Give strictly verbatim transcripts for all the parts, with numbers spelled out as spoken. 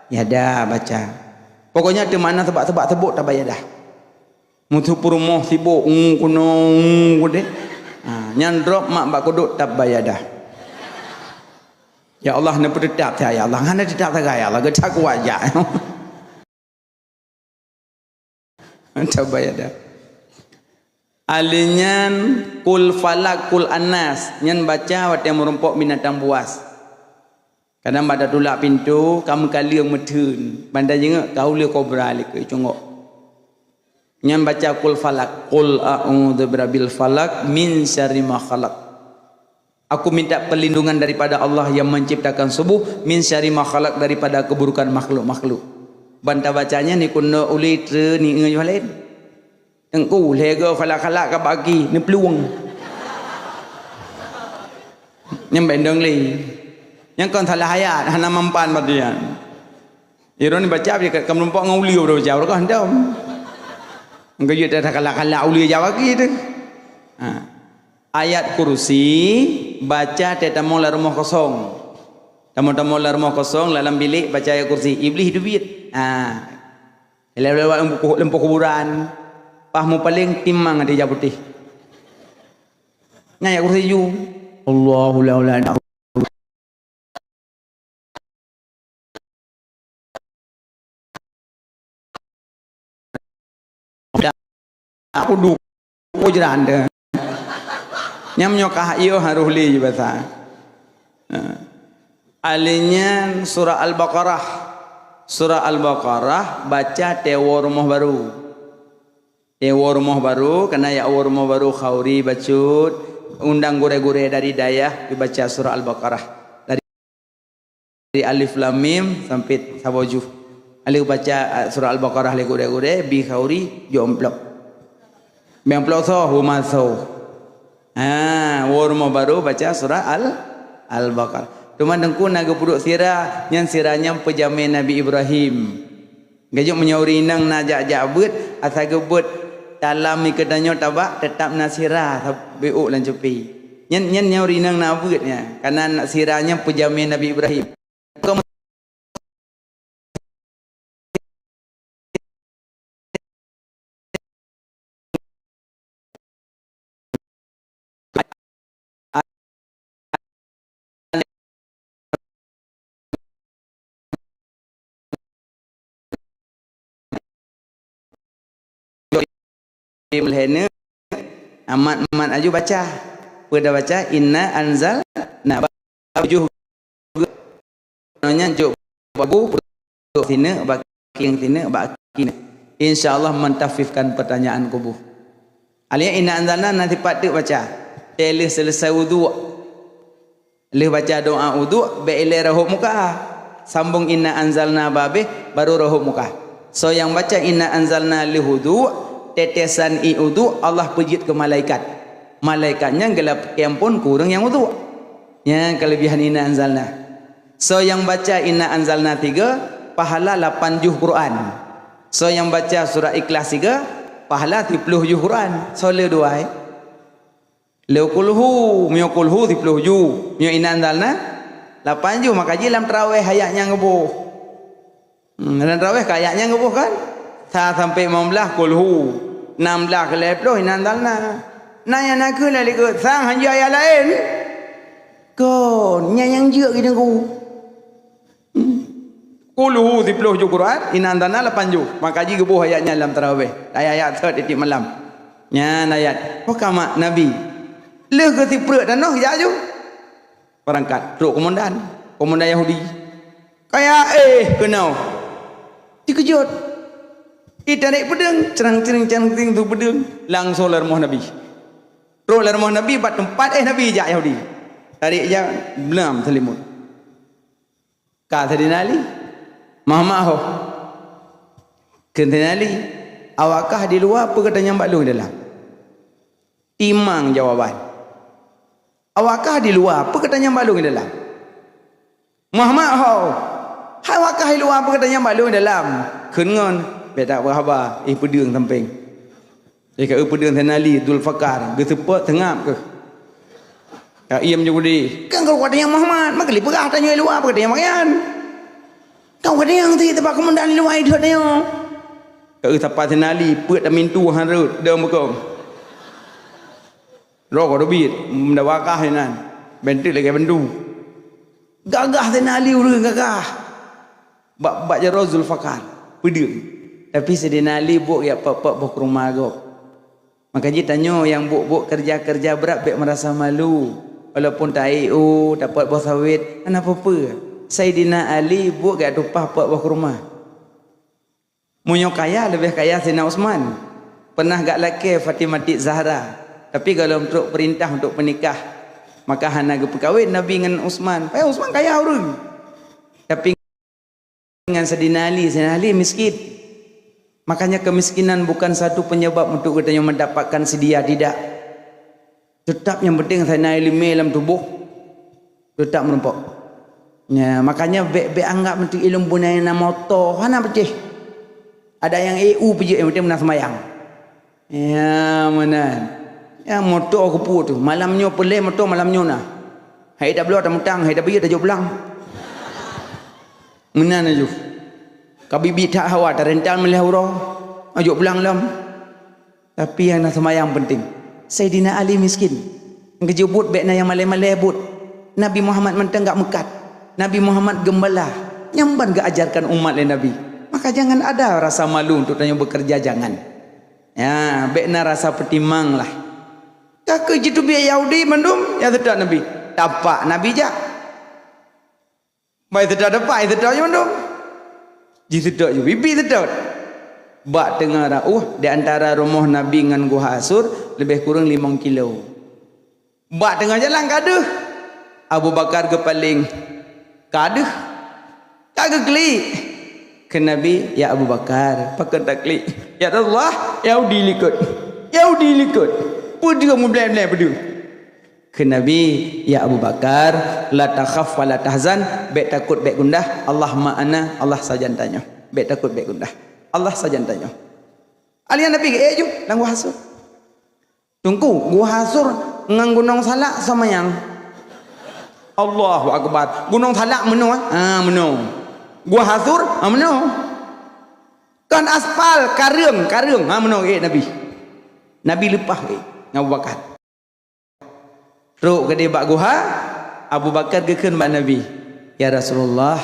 Yada baca. Pokoknya teumakna seubak-seubak seubok tabayadah. Mutu peurumoh sibok, ung kuno, ung kude. Ha, nyan drop mak bak kuduk tabayadah. Ya Allah, neupeuteutap saya, ya Allah. Hana teutap sagai, ya Allah. Geutak kuat jak. Tabayadah. Alèh nyan, kul falak, kul anas. Nyan baca watèe meurumpok binatang buas. Kadang bak tatulak pintoe, ka meukaleueng meutheun. Ban tajeungok ka ulèe kobra lé keu cunggok. Nyan baca kul falak. Qul a'udzu birabbil falak min syarri ma khalaq. Aku minta perlindungan daripada Allah yang menciptakan subuh, min syarri ma khalaq, daripada keburukan makhluk-makhluk. Ban tabaca nyan, ikun ulèe treun, ni ngeuyuh laén. Teungku, lhèe goe khalak-khalak ka bak gaki, neuplueng. Nyan bèk dong lé. Nyan kon salah ayat, hana manfaat bak dia. Iron baca, dia ka meurumpok ngon ulèe, baru baca, baru kah hantom. Engkau jeuet dah khalak-khalak ulèe jak bak gaki tu. Ha. Ayat kursi, baca teutamong lam rumoh kosong. Tamong-tamong lam rumoh kosong, lam bilék baca ayat kursi. Iblih teubiet. Ha. Lewat-lewat lam kubu-, lam kuburan. Pas mupaleng timang di ija putéh. Nyan ayat kursi ju. Allahu la ilaha illa Aku du-, oh, jiran deh. Nyam nyoe kah iyo harus li basa. Nah. Alèh nyan surah Al-Baqarah. Surah Al-Baqarah baca teuwoe rumoh baru. Teuwoe rumoh baru, kana jak woe rumoh baru khauri bacut, undang gurèe-gurèe dari dayah dibaca surah Al-Baqarah. Dari Alif Lam Mim sampai saboh juh. Alèh baca, ah, surah Al-Baqarah lé gurèe-gurèe, bi khauri, jok amplop. Bi amplop soe, huma soe. Ha, woe rumoh baru baca surah Al-, Al-Baqarah. Teuma Teungku na geupeuduek sira, nyan sira nyan peujamé Nabi Ibrahim. Geujok meunyoe ureueng inong na jak-jak beuet, asai geubeuet talam ikeue tanyoe tabak, teutap na sira sabe ôk lam cupi. Nyan, nyan nyoe ureueng inong na beuet nyan, kana sira nyan peujamé Nabi Ibrahim. Amat-amat aju baca. Peue dah baca? Inna anzalna. Tujoh Nyan jok babu, jok sineuk, bak kieng sineuk, bak kieng. Insya Allah mentakhfifkan pertanyaan kubu. Alèh inna anzalna na sipat teuk baca. Teuh lheueh selesai wudhu. Lheueh baca doa wudhu, bèk ilèe rahot muka. Sambung inna anzalna babeh, baru rahot muka. Soe nyang baca inna anzalna lheueh wudhu, tetesan ié wudhu, Allah peujeuet keu malaikat. Malaikat nyan geulapèe ampôn keu ureueng nyang wudhu. Nyan keulebihan inna anzalna. Soe nyang baca inna anzalna tiga, pahala lapan juh Quran. Soe nyang baca surat Ikhlas tiga, pahala siplôh juh Quran. Soe le dua, eh? Le kulhu, meunyoe kulhu siplôh juh. Meunyoe inna anzalna, lapan juh. Maka jih lam taraweh ayat nyan geuboh. Hmm, lam taraweh ka ayat nyan geuboh kan? Sa sampai limong blaih kulhu, nam blaih keu lhèe plôh inna anzalna. Na nyang na keuh lhèe likot sang hanjeuet ayat laén. Kon, nyan nyang jeuet geudeungoe. Hmm. Kulhu siplôh juh Quran, inna anzalna lapan juh. Maka jih geuboh ayat nyan lam taraweh. Ayat-ayat sot tiep malam. Nyan ayat. Peue ka mak Nabi. Lheueh geusipreuk tanoh jak ju. Beurangkat, trok keumandan. Keumandan Yahudi. Kaya éh keunoe. Teukeujot. Itarek peudeueng, crang-cring, crang-cring tu peudeueng. Langsong lam rumoh Nabi. Trok lam rumoh Nabi, bak teumpat éh Nabi jak Yahudi. Tarek jak, blam seulimut. Ka Saidina Ali. Mah-mah ho. Kheun Saidina Ali, awak kah di luwa, peue gata nyang bak lôn di dalam? Timang jawaban. Awak kah di luwa, peue gata nyang bak lôn di dalam? Muhammad ho. Hai awak kah di luwa, peue gata nyang bak lôn di dalam? Kheun ngon, bèk that beuhaba, éh peudeueng sampéng. Éh ka eu peudeueng Saidina Ali, Dzulfikar, geuseupôt seungab keuh. Ka iem ju geude. Kan keu gata nyang Muhammad, maka lé peugah tanyoe di luwa, peue gata nyang bak nyan? Peudeueng ti teubak keumandan luwai deuh nyoe. Keu sapat Saidina Ali, peuet tamintu han rhot, deueng bukon. Droe ka teubiet, meudawa kah inan. Benteuk lagèe bandu. Gagah Saidina Ali ureueng gagah. Bak, bak jaroe Zulfikar, peudeueng. Tapi Saidina Ali buet jak peuet-peuet boh keuruma gob. Maka jih tanyoe nyang buet-buet keureuja-keureuja brat bèk meurasa malu. Walaupun ta-E U, tapeuet boh sawét, hana peue-peue. Saidina Ali buet jak tumpah peuet boh keuruma. Meunyoe kaya, leubeh kaya Saidina Utsman. Pernah gak lakèe Fatimah Zahra, tapi gohlom trok peurintah untuk peunikah. Maka hana geupeukawen Nabi ngon Utsman. Padahai Utsman kaya ureueng. Tapi ngon Saidina Ali, Saidina Ali miskin. Makanya kemiskinan bukan satu penyebab untuk geutanyoe mendapatkan si dia, tidak. Teutap nyang penting Saidina Ali leumèe lam tuboh. Teutap meurumpok. Ya, makanya bèk, bèk anggap meuteuk ilôn beuna na moto, hana beuteh. Ada nyang E U peujeuet, nyang penting meunan seumayang. Ya, meunan. Ya, moto keupeue tu. Malam nyoe peureulèe moto, malam nyoe na. Hai tabloe tameutang, hai tabeuyeuet tajok blang. Meunan laju. Ka biet-biet that hawa, tarental meuleh uroe, tajok blang lom. Tapi nyang na seumayang penting. Saidina Ali miskin. Nyang geujeuet buet bèk na nyang malèe-malèe buet. Nabi Muhammad mantong gak meukat. Nabi Muhammad geumbala. Nyan ban geuajarkan umat lé Nabi. Maka jangan ada rasa malu untuk tanyoe bekerja, jangan. Ya, bèk na rasa peutimang lah. Ka keuh jiteubiet Yahudi mandum, ya seutôt Nabi. Tapak Nabi jak. Bai seutôt tapak, ya seutôt ju mandum. Jiseutôt ju, bibi seutôt. Bak teungoh rot, di antara rumoh Nabi ngon Guha Sur leubeh kureueng limong kilo. Bak teungoh jalan ka deuh, Abu Bakar geupaleng, "Ka deuh, ka geuklik." Kheun Nabi, "Ya Abu Bakar, pakon taklik?" "Ya Rasulullah, Yahudi likot. Yahudi likot. Peue deuh mublèe-blèe peue deuh?" Kheun Nabi, "Ya Abu Bakar, la takhaf wa la tahzan, bèk takot, bèk gundah. Allah ma'ana, Allah sajan tanyoe. Bèk takot, bèk gundah. Allah sajan tanyoe." Alheuh Nabi geuék ju lam Guha Sur. Teungku, Guha Sur ngon Gunong Salak sama nyang. Allahu Akbar. Gunong Salak meunoe, ha, meunoe. Guha Sur, ha, meunoe. Kon aspal, kareueng, kareueng, ha, meunoe geuék Nabi. Nabi leupah geuék ngon Abu Bakar. Trok keudéh bak guha, Abu Bakar geukheun bak Nabi, "Ya Rasulullah,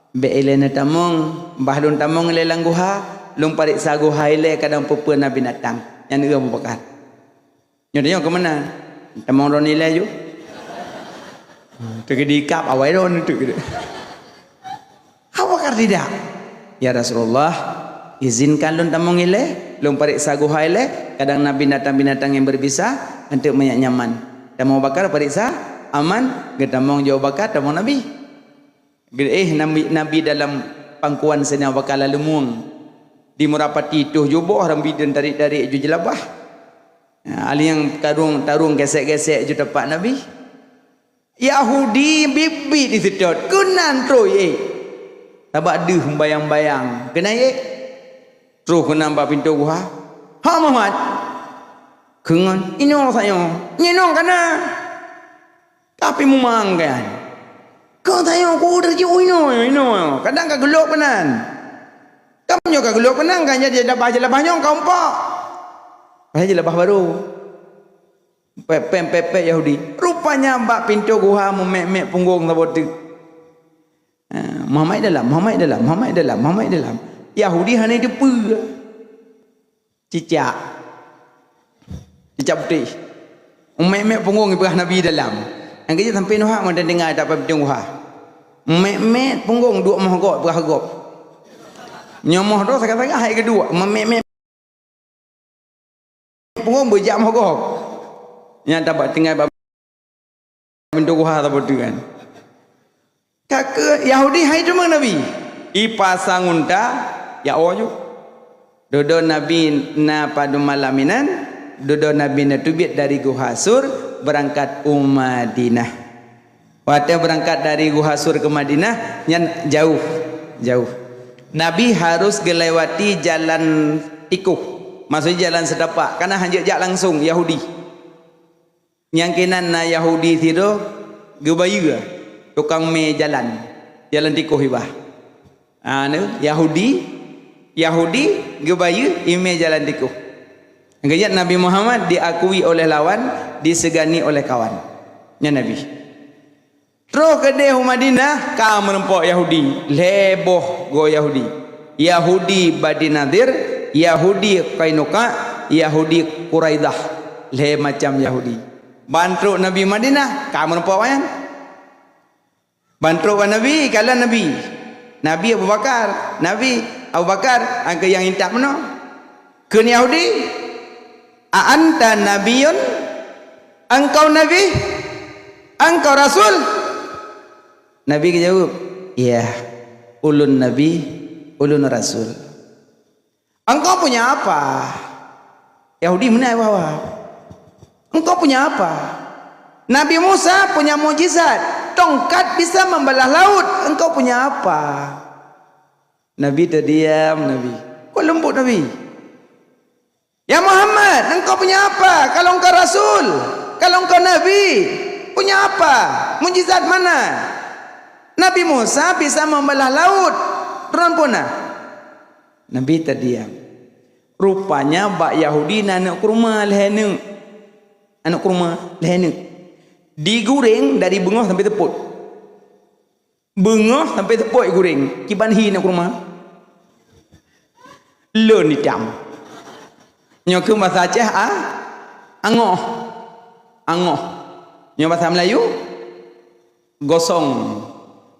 bèk ilèe neutamong, bah lôn tamong ilèe lam guha, lôn pareksa guha ilèe kadang peue-peue na binatang." Nyan eu Abu Bakar. Nyoe tanyoe keu meunan? Tamong droeneuh ilèe ju. Teukeudi ikab awai droeneuh teuk. Abu Bakar tidak. "Ya Rasulullah, izinkan lôn tamong ilèe, lôn pareksa guha ilèe, kadang na binatang-binatang nyang berbisa, eunteuk mangat nyaman." Tamong Abu Bakar pareksa, aman, geutamong ju Abu Bakar, tamong Nabi. Geuéh Nabi, Nabi dalam pangkuan Saidina Abu Bakar lalu mueng. Di Murapati toh juboh Nabi dan tarék-tarék ju jeulabah. Nah, alheuh nyan tarông, tarông gesek-gesek ju tapak Nabi. Yahudi biet-biet jiseutôt, keunan trôh ék. Sabab deuh bayang-bayang, keunan ék. Trôh keunan bak pintoe guha. "Hak Muhammad!" Kheun, "Inoe sayoe, nyoe inoe kana." Tapi mumang kan. "Keu sayoe ku udeuh jiôh inoe, inoe. Kadang ka geulôk keunan." Kamoe nyoe ka geulôk keunan, kan jadi jeulabah-jeulabah nyoe ka umpok. Padahai jeulabah barô. Pepeng-pepeng Yahudi. Rupanya bak pintoe guha meumek-mek punggong saboh teuk. Ha, "Muhammad dalam, Muhammad dalam, Muhammad dalam, Muhammad dalam." Yahudi hana jiteupeue. Cicak. Cicak putéh. Meumek-mek punggong ipeugah Nabi dalam. Nyang keujeuet sampoe neuhak ngon teudeungoe that bak pintoe guha. Meumek-mek punggong duek moh gob ipeugah gob. Nyoe moh droe sagai-sagai hai geuduek. Meumek-mek punggong beujak moh gob. Nyan tabak tinggai bak pintoe guha saboh teuk kan. Ka keuh Yahudi hai teuma Nabi. Ipasang unta, ya o ju. Dudoe Nabi na padum malam inan, dudoe Nabi na teubiet dari Guha Sur beurangkat u Madinah. Watée beurangkat dari Guha Sur keu Madinah, nyan jauh, jauh. Nabi harôh geulewati jalan tikoh, maksudnya jalan seutapak, kana hanjeuet jak langsong Yahudi. Nyang keunan na Yahudi sidroe geubayeue tukang mé jalan, jalan tikoh ibah. Ha, ni, Yahudi, Yahudi geubayeue imé jalan tikoh. Geujak Nabi Muhammad diakui oleh lawan, disegani oleh kawan. Nyan Nabi. Troh keudeh u Madinah, ka meurumpok Yahudi, lhée boh goe Yahudi. Yahudi Bani Nadir, Yahudi Qainuqa, Yahudi Quraidah. Lhée macam Yahudi. Ban trok Nabi Madinah, ka meurumpok awaknyan. Ban trok bak Nabi, kalon Nabi. Nabi Abu Bakar, Nabi Abu Bakar, angka nyang intat meunoe. Kheun Yahudi, "A anta nabiyyun? Engkau nabi? Engkau rasul?" Nabi geujaweueb, "Iya, ulôn nabi, ulôn rasul." "Engkau punya apa?" Yahudi meunan bahwa, "Engkau punya apa? Nabi Musa punya mukjizat, tongkat bisa membelah laut. Engkau punya apa?" Nabi terdiam, Nabi. Kok lembut Nabi? "Ya Muhammad, engkau punya apa? Kalau engkau rasul, kalau engkau nabi, punya apa? Mukjizat mana? Nabi Musa bisa membelah laut, droen peue na?" Nabi terdiam. Rupanya bak Yahudi na aneuk kurma lhée neuk. Aneuk kurma lhée neuk. Digureng dari beungoh sampai teupot. Beungoh sampai teupot gureng, kiban hi aneuk kurma. Lôn itam. Nyoe keuh basa Aceh, a, angoh. Angoh. Nyoe basa Melayu, gosong.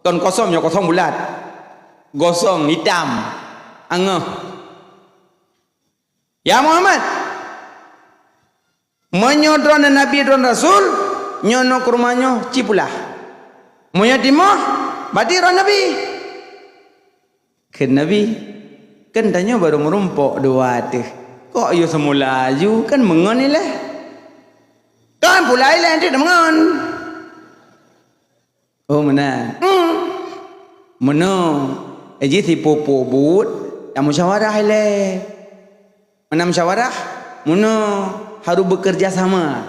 Kon kosong, nyoe kosong bulat. Gosong, itam. Angoh. "Ya Muhammad, meunyoe droeneuh nabi, droeneuh rasul, nyoe aneuk kurma nyoe ci pulah. Meunyoe timoh, berarti droeneuh nabi." Kheun Nabi, "Kan tanyoe barô meurumpok dua teuh. Kok yôh seumula laju, kan meungon ilée?" "Kan pulah ilée, anteuk meungon." Oh, meunan. Hmm. Meunoe, eh, jih sipeue-peue buet, tamusyawarah ilée. Meunan musyawarah, meunoe harôh bekerja sama.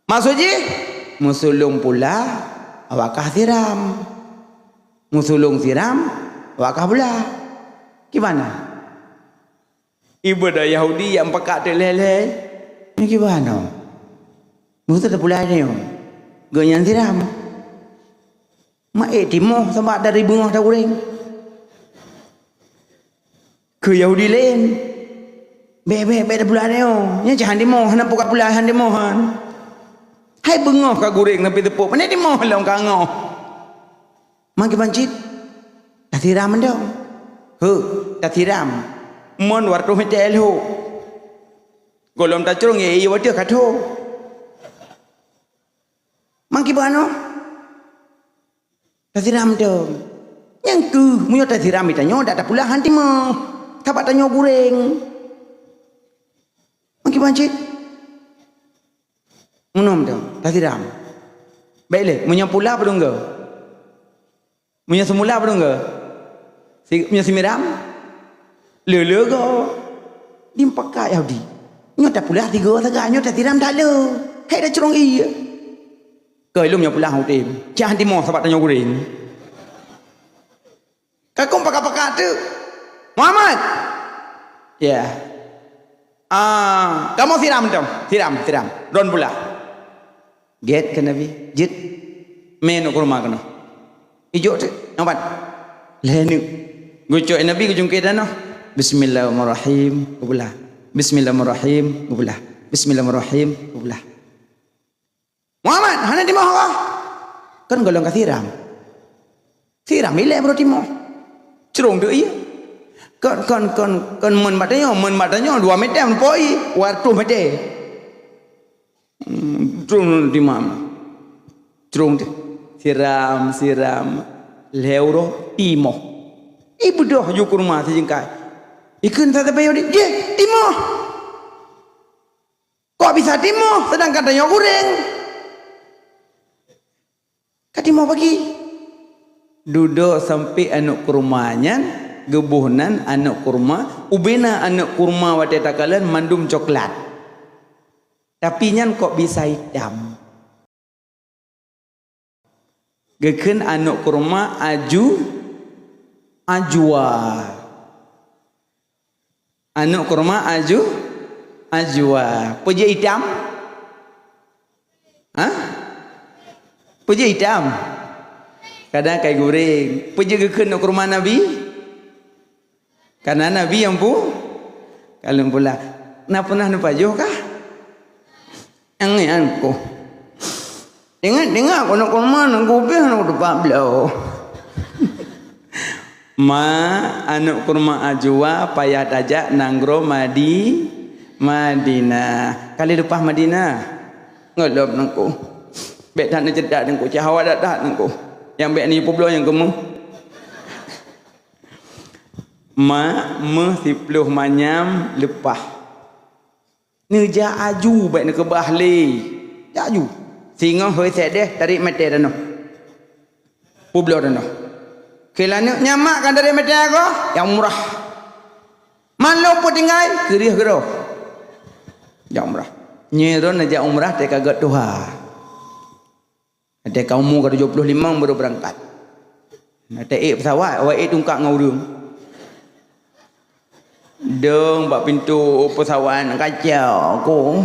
Maksud jih, meusulông pulah, awak kah siram. Meusulông siram, awak kah pulah. Kiban na? Ibadah Yahudi nyang pakat teuk lhée-lhée. Nyoe kiban nyoe? Meuseuti pulah nyoe. Geuh nyan siram. Mak ék timoh sabab dari beungoh tagureng. Keu Yahudi laén. Bék, bék, bék tapulah nyoe. Nyan cit han timoh, hana pukat pulah han timoh han. Hai beungoh ka gureng sampai teupot. Pane timoh lom ka ngoh. Mangke bancit, tasiram mantong. Heu, tasiram. Mon dua ratus meter lhok. Gohlom tacrong, ya, iya watèe ka tho. Mangke bak nyoe, tasiram mantong. Nyang keuh, meunyoe tasiram tanyoe, dak tapulah han timoh. Sabab tanyoe gureng. Mangke bancit. Meunoe mantong, tasiram. Bèk lé, meunyoe pula padum goe? Meunyoe seumula padum goe? Si, meunyoe simiram? Lé-lé goe. Dimpakat Yahudi. Nyoe tapulah sigoe sagai, nyoe tasiram that lé. Hai tacrong ié. Keu lom nyoe pulah udeb. Cah timoh sabab tanyoe gureng. Ka kong pakat-pakat teuk. "Muhammad!" "Ya." "Ah, kamoe siram mantong. Siram, siram. Droen pulah." Gèt keu Nabi. Jeuet. Mè aneuk kurma keunoe. Ijok teuk. Nyoe pat. Lhèe neuk. Geucok Nabi geujungke tanoh. Bismillahirrahmanirrahim. Geupulah. Bismillahirrahmanirrahim. Geupulah. Bismillahirrahmanirrahim. Geupulah. "Muhammad, hana timoh kah?" Kan gohlom ka siram. Siram ilèe baru timoh. Crong teuk ié. Kon, kon, kon, kon mon bak tanyoe, mon bak tanyoe dua meter meupo ié, dua ratus meter. Hmm, crong teuk imam. Crong teuk. Siram, siram. Lhèe uroe timoh. Ibeudôh ju kurma sijeungkai. Ikheun sabe-sabe, "Jih, timoh!" "Kok bisa timoh, seudangkan tanyoe gureng?" "Ka timoh pagi." Dudoe sampoe aneuk kurma nyan, geuboh nan aneuk kurma, ubena aneuk kurma watèe takalon mandum coklat. Tapi nyan kok bisa itam. Geukheun aneuk kurma aju Ajwa. Aneuk kurma aju, ajwa. Peue jeuet itam? Hah? Peue jeuet itam? Kadang kai guréng. Peue jeuet geukheun aneuk kurma Nabi? Karena Nabi nyang pu-, kalon pula. Na pernah neupajoh kah? Nyang nyan ku. Ingat-ingat keunoe kurma nanggroe pih nanggroe teumpat bloe. Ma, aneuk kurma ajwa payah tajak nanggroe Madi-, Madinah. Kali leupah Madinah. Ngelop nangku. Bèk that neucedak nangku. Cahawat that-that nangku. Nyang bèk ni peubloe nyang keumu. Ma, meuh siploh manyam leupah. Neujak aju bèk neukeubah lé. Jak aju. Singoh hôi sedeh tarék meuté tanoh. Peubloe tanoh. Keu laneuk nyan mak kan tarék meuté agoe, jak umrah. Man lôn peutinggai, keureuh keudroe. Jak umrah. Nyoe droeneuh jak umrah teuka gèt tuha. Watèe ka umu ka tujoh ploh limong baru beurangkat. Watèe ék peusawat, awai ék tungkak ngon ureueng. Dong bak pintoe peusawat, kacau ku.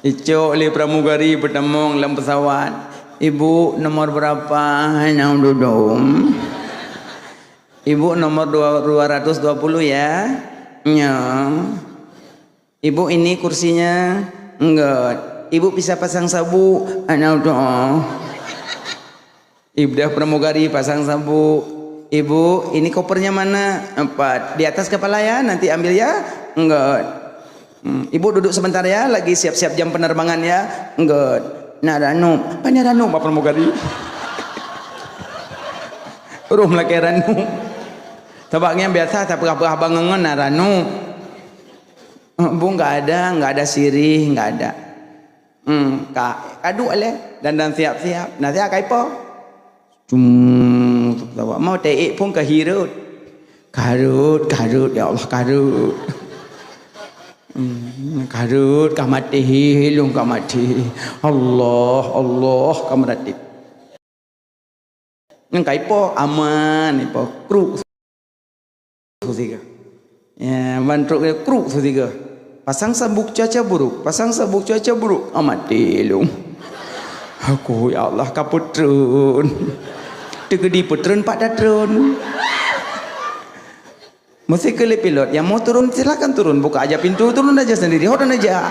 Icok lé pramugari peutamong lam peusawat. "Ibu, nomor berapa?" "Hana dudum." "Ibu, nomor dua, dua ratus dua puluh ya?" "Nya." "Ibu, ini kursinya." "Enggak." "Ibu bisa pasang sabuk?" "Anak doa." Ibu dah pramugari pasang sabuk. "Ibu, ini kopernya mana?" "Empat." "Di atas kepala ya, nanti ambil ya." "Enggak." "Hmm, ibu duduk sebentar ya, lagi siap-siap jam penerbangan ya." "Enggak." "Nak ranub." "Apa ni ranub, Pak Pramugari?" Roh meulakèe ranub. Sabab nyan biasa tapeugah-peugah bangon-ngon na ranub. "Eh, Bu, enggak ada, enggak ada sirih, enggak ada." Hmm, ka, ka duek lé, dandan siap-siap. Nah, siap ka ipo. Cum, mau teuék phôn ka hireut. Ka rhot, ka rhot, ya Allah, ka rhot. Hmm, ka rhot, ka maté, lôn ka maté. Allah, Allah, ka meuratéb. Nyan ka ipo, aman, ipo, kruk. Su siga. Ya, ban trok dia kruk su siga. Pasang sabuk cuaca buruk, pasang sabuk cuaca buruk. Ah, maté lôn. Aku, ya Allah, ka peutreun. Teukeudi peutreun, pat tatreun. Meusti keu lé pilot, nyang mau turun, silakan turun. Buka aja pintu, turun aja sendiri. Ho dan aja.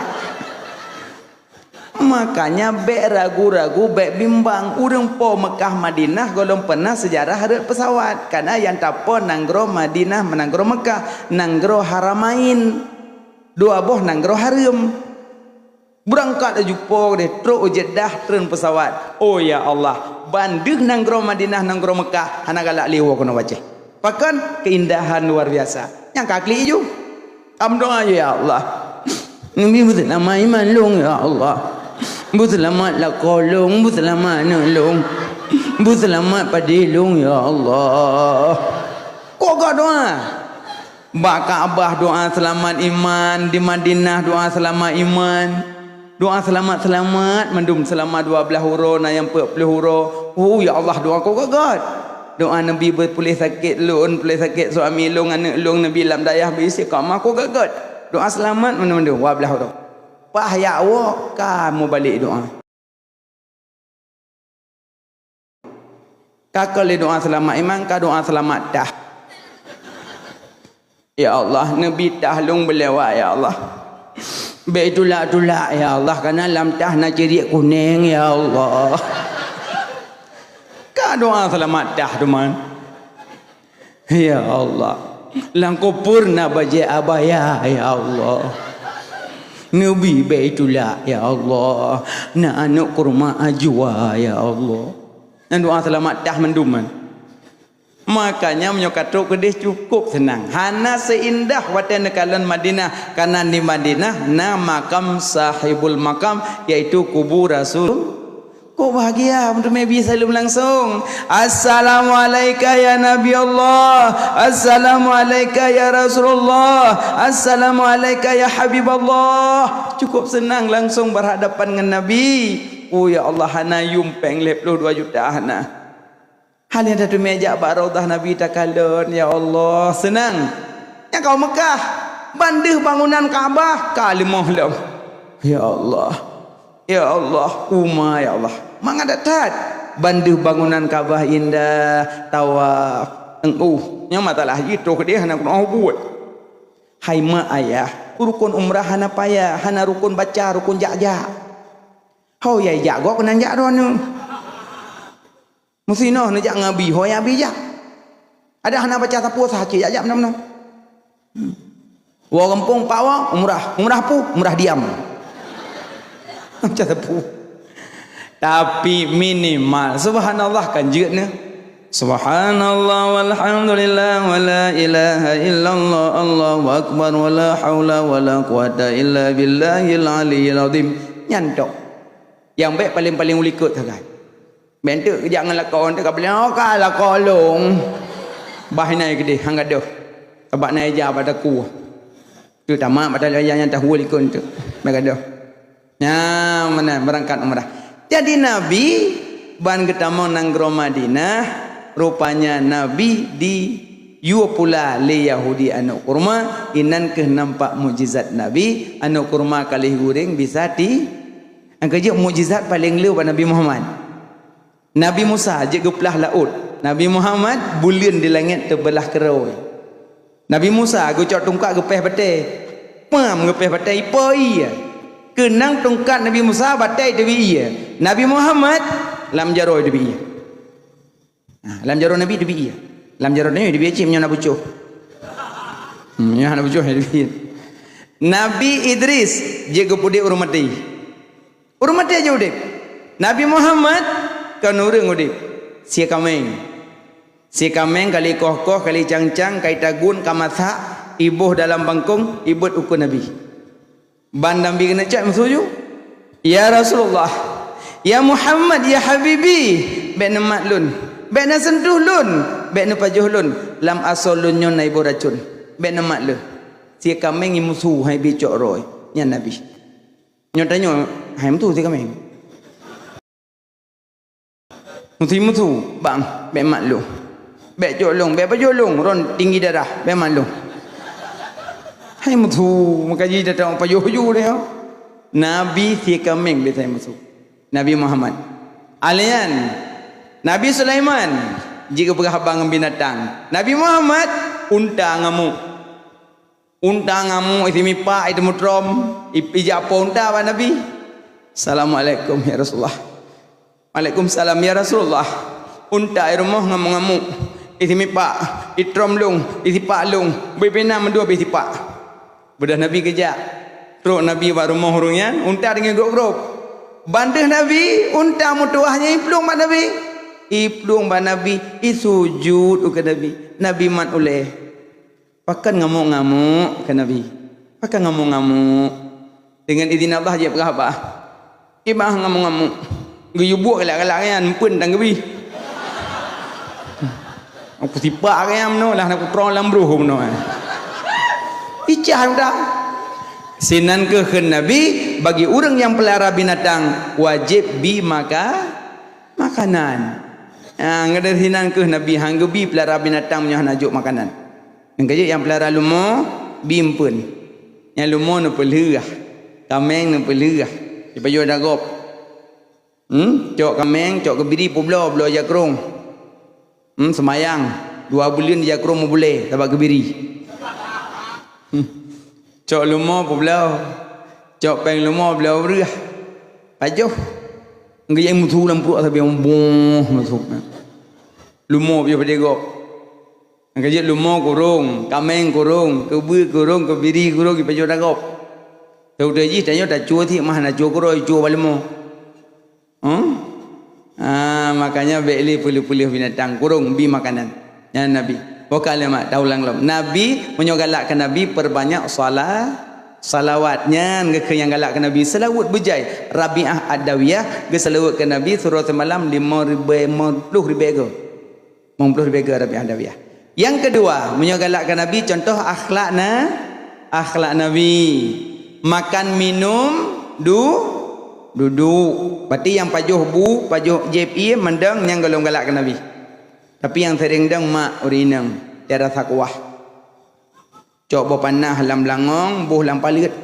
Makanya bèk ragu-ragu, bèk bimbang. Ureueng po Mekah Madinah gohlom peunah seujarah rhot peusawat. Karena nyang tapo nanggroe Madinah, nanggroe Mekah, nanggroe Haramain. Dua boh nanggroe hareuem. Beurangkat laju po deh, trok u Jeddah, treun peusawat. Oh ya Allah, ban deuh nanggroe Madinah, nanggroe Mekah, hana galak lé woe keunoe u Aceh. Pakon? Keindahan luar biasa. Nyang ka klik ju. Am doa, "Ya Allah, neubi beuseulamat iman lôn, ya Allah. Beuseulamat lakoe lôn, beuseulamat aneuk lôn. Beuseulamat padé lôn, ya Allah." Kok ka doa? Bak Ka'bah doa seulamat iman, di Madinah doa seulamat iman. Doa seulamat-seulamat mandum seulama dua blaih uroe, na nyang peuet ploh uroe. Oh, ya Allah, doa kok gèt-gèt. Doa Nabi beupuléh sakét lôn, puléh sakét suami lôn, aneuk lôn, Nabi lam dayah beuistiqamah kok gèt-gèt. Doa seulamat mandum-mandum dua blaih uroe. Paih jak woe ka mubalek doa. Ka keu lé doa seulamat iman, ka doa seulamat tah. Ya Allah, neubi tah lôn beulewat, ya Allah. Bèk itulak-tulak, ya Allah, karena lam tah na ciriek kuneng, ya Allah. Ka doa seulamat tah, teuma. Ya Allah, lam kupeue na bajèe abaya, ya Allah. Neubi bèk itulak, ya Allah. Na aneuk kurma ajwa, ya Allah. Nyan doa seulamat tah mandum nyan. Makanya meunyoe ka trok keudeh cukup seunang. Hana seindah watèe neukalon Madinah, karena di Madinah na makam sahibul makam, yaitu kubu Rasul. Kok bahagia meunteumé bi saleuem langsung. "Assalamualaika ya Nabi Allah. Assalamualaika ya Rasulullah. Assalamualaika ya Habib Allah." Cukup seunang langsung berhadapan ngon Nabi. Oh ya Allah, hana yuem péng lhèe ploh dua juta hana. Hana tateumé jak bak Raudhah Nabi takalon, ya Allah, seunang. Nyang ka u Meukah, ban deuh bangunan Ka'bah ka leumoh lom. Ya Allah, ya Allah, uma ya Allah. Mangat that-that. Ban deuh bangunan Ka'bah indah, tawaf, teu'uh. Nyan masalah jih troh keudeh hana keunoe buet. Hai mak ayah, rukon umrah hana payah, hana rukon baca, rukon jak-jak. Ho yai jak gob keunan jak droeneuh. Meusinoe neujak ngon Abi, ho yai Abi jak. Adak hana baca sapeue sah cit jak-jak meunoe-meunoe. Hmm. Woe gampông pat woe, umrah. Umrah peue? Umrah diam. Baca sapeue. Tapi minimal, subhanallah kan jeuet neuh. Subhanallah walhamdulillah wala ilaha illallah Allahu akbar wala haula wala quwata illa billahil aliyyil azim. Nyan tok. Nyang bék paléng-paléng u likot sagai. Bék teuk jak ngon lakoe, teuk ka bilang, "Oh, ka lakoe lôn." Bah inan keudeh, han gadôh. Sabab na ija bak takue. Teuk tamat bak tali ija nyan tahu likot teuk. Bék gadôh. Nyan meunan beurangkat umrah. Jadi Nabi ban geutamong nanggroe Madinah, rupanya Nabi diyue pula lé Yahudi aneuëk kurma, inan kheueh nampak mukjizat Nabi, aneuëk kurma ka lheueh geuréng bisa ti. Nyang keujeuet mukjizat paléng le bak Nabi Muhammad. Nabi Musa jeuet geuplah laôt. Nabi Muhammad buleuen di langét teubeulah keurôi. Nabi Musa geucok tungkat geupéh batée. Pam geupéh batée ipo ié. Keunang tungkat Nabi Musa batée teubiet ié. Nabi Muhammad lam jaroe teubiet ié. Ha, lam jaroe Nabi teubiet ié. Lam jaroe Nabi teubiet cit meunyoe na bucoh. Hmm, meunyoe hana bucoh teubiet. Nabi Idris jeuet geupeudeh ureuëng maté. Ureuëng maté jeuet udeb. Nabi Muhammad kon ureuëng udeb. Sie kaméng. Sie kaméng ka lheueh koh-koh, ka lheueh cang-cang, ka lheueh tagun, ka masak, iboh dalam bangkong, ibeuet ukeue Nabi. Ban Nabi keuneuk cok meusu ju, "Ya Rasulullah, ya Muhammad, ya habibi, bék neumat lôn, bék neuseuntuh lôn, bék neupajoh lôn, lam asoe lôn nyoe na iboh racon, bék neumat lôn." Sie kaméng imeusu hai bi cok roe, nyan Nabi. Nyoe tanyoe hai meusu sie kaméng. Meusu-meusu, "Bang, bék mat lôn. Bék cok lôn, bék pajoh lôn, ron tinggi darah, bék mat lôn." Hai meusu, meukaji datang pajoh ju lé nyoe. Nabi sie kaméng biasa meusu. Nabi Muhammad. Alian, Nabi Sulaiman jeuet geupeugah haba ngon binatang. Nabi Muhammad, unta ngamuk. Unta ngamuk, isi mipak, isi mutrom, i-, ijak po unta bak Nabi. "Assalamualaikum, ya Rasulullah." "Waalaikumsalam, ya Rasulullah." "Unta i rumoh ngamuk-ngamuk, isi mipak, itrom lôn, isi pak lôn, bri pih na meudua bri sipak." Beudôh Nabi geujak. Trok Nabi bak rumoh ureuëng nyan, unta deungon grob-grob. Ban deuh Nabi, unta meutuwah nyan iplueng bak Nabi. Iplueng bak Nabi, isujut ukeue Nabi. Nabi mat ulée. "Pakon ngamuk-ngamuk?" kheun Nabi. "Pakon ngamuk-ngamuk?" Deungon idhin Allah jeuet peugah haba. "Kiban ngamuk-ngamuk. Geuyue buet galak-galak nyan, eumpeuen tan geubi." Aku sipak nyan meunoe lah, na kutroe lam bruh meunoe. Icah udah. Sinan keuh kheun Nabi, bagi ureuëng nyang peulara binatang, wajéb bi maka-, makanan. Ha, ngon sinan keuh Nabi han geubi peulara binatang meunyoe hana jok makanan. Nyang keujeuet nyang peulara lumoe, bi eumpeuen. Nyang lumoe neupeulheueh, kaméng neupeulheueh, sipajoh dagop. Hmm? Cok kaméng, cok keubiri peubloe, bloe jakrong. Hmm, seumayang, dua buleuen jakrong meubulée sabab keubiri. Hmm. Cok lumoe peubloe, cok péng lumoe bloe ureuëh. Pajoh. Geujak meusu lam pruet sabe boh meusu. Lumoe piôh padé gob. Nyang keujeuet lumoe kurong, kaméng kurong, keubeue kurong, keubiri kurong, jipajoh dagop. Teuntée jih tanyoe tacue tiek mah na cue keudroe, cue bak lumoe. Huh? Ah, makanya bék lé peuleueh-peuleueh binatang, kurong bi makanan. Nyan Nabi. Bukan leumah, taulang lom. Nabi, meunyoe galak keu Nabi, peurbanyak sala-, salawat. Nyan geukheun nyang galak keu Nabi. Seulaweuet beujai. Rabi'ah Adawiyah, geuseulaweuet keu Nabi, siuroe simalam limong ribée, limong ploh ribée goe. Limong ploh ribée goe Rabi'ah Adawiyah. Nyang keudua, meunyoe galak keu Nabi, contoh akhlak na-, akhlak Nabi. Makan, minum, du-, duduek. Berarti nyang pajoh bu, pajoh jieb ié, mandum nyang gohlom galak keu Nabi. Tapi nyang sering dong mak ureueng inong, cara sakuah. Cok boh panah lam beulangong, boh lam paleuet.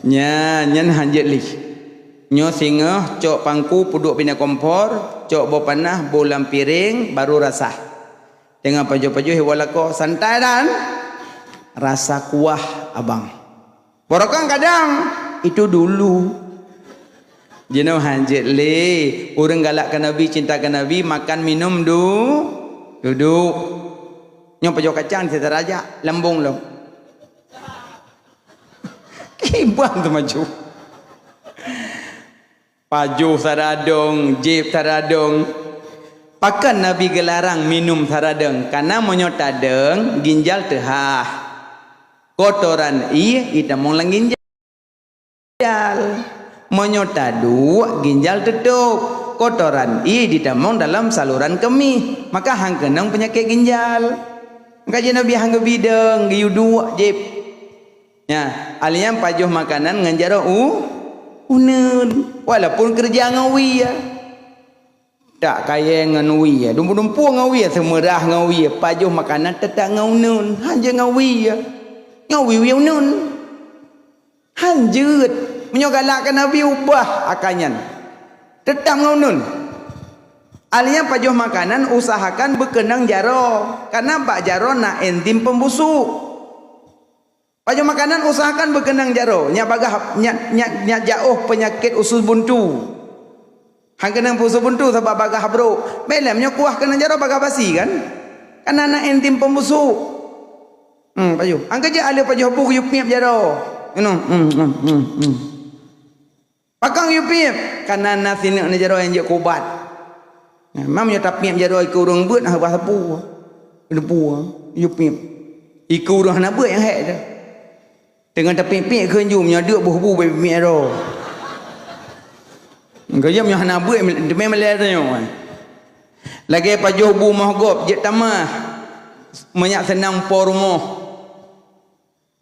Nyan, nyan hanjeuet lé. Nyoe singoh cok pangku peuduek binéh kompor, cok boh panah boh lam piréng, baru rasah. Teungoh pajoh-pajoh iwoe lakoe, santai dan rasa kuah abang. Barokon kadang, itu dulu. Jinoe hanjeuet lé, ureueng galak keu Nabi, cinta keu Nabi, makan minum du-, dudoe. Nyoe pajoh kacang, sitara jak, lambong lom. Kiban teumaju. Pajoh saradong, jieb saradong. Pakon Nabi geularang minum saradong? Karena meunyoe tadong, ginjal teuhah. Kotoran ié itamong lam ginjal. Meunyoe taduek, ginjal teutôb. Kotoran ié jitamong dalam saluran keumieh, maka han keunong peunyakét ginjal. Maka jinoe Nabi han geubidong, geuyue duek jieb. Nya, alheuh nyan pajoh makanan ngon jaroe u-, uneuen, walaupun keureuja ngon wie. Tak kayée ngon wie, dumpeue-dumpeue ngon wie, seumeurah ngon wie, pajoh makanan teutap ngon uneuen, hanjeuet ngon wie. Ngon wie-wie uneuen. Hanjeuet. Meunyoe galak keu Nabi, ubah akai nyan. Teutap ngon uneuen. Alheuh nyan pajoh makanan usahakan beukeunong jaroe, karena bak jaroe na enzim pembusuk. Pajoh makanan usahakan beukeunong jaroe, nyak bagaih, nyak, nyak, nyak jaoh peunyakét usus buntu. Han keunong usus buntu sabab bagaih brok. Bèk lé meunyoe kuah keunong jaroe bagaih basi kan? Kan na enzim pembusuk. Hmm, pajoh. Angka jih aleuh pajoh bu geuyue piep jaroe. Keunoe. Hmm, hmm, hmm, hmm. Pakon geuyue piep? Kana na sineuk neujaroe nyang jeuet keu ubat. Nah, ma meunyoe tapiep jaroe ikeue ureueng beuet, hana bah sapeue. Sapeue, geuyue piep. Ikeue ureueng hana beuet nyang hék teuh. Teungoh tapiep-piep kheun ju, meunyoe deuk boh bu bak piep jaroe. Geuyue meunyoe hana beuet, teumé malèe tanyoe. Lagèe pajoh bu moh gob, jeuet tamah. Meunyak seunang po rumoh.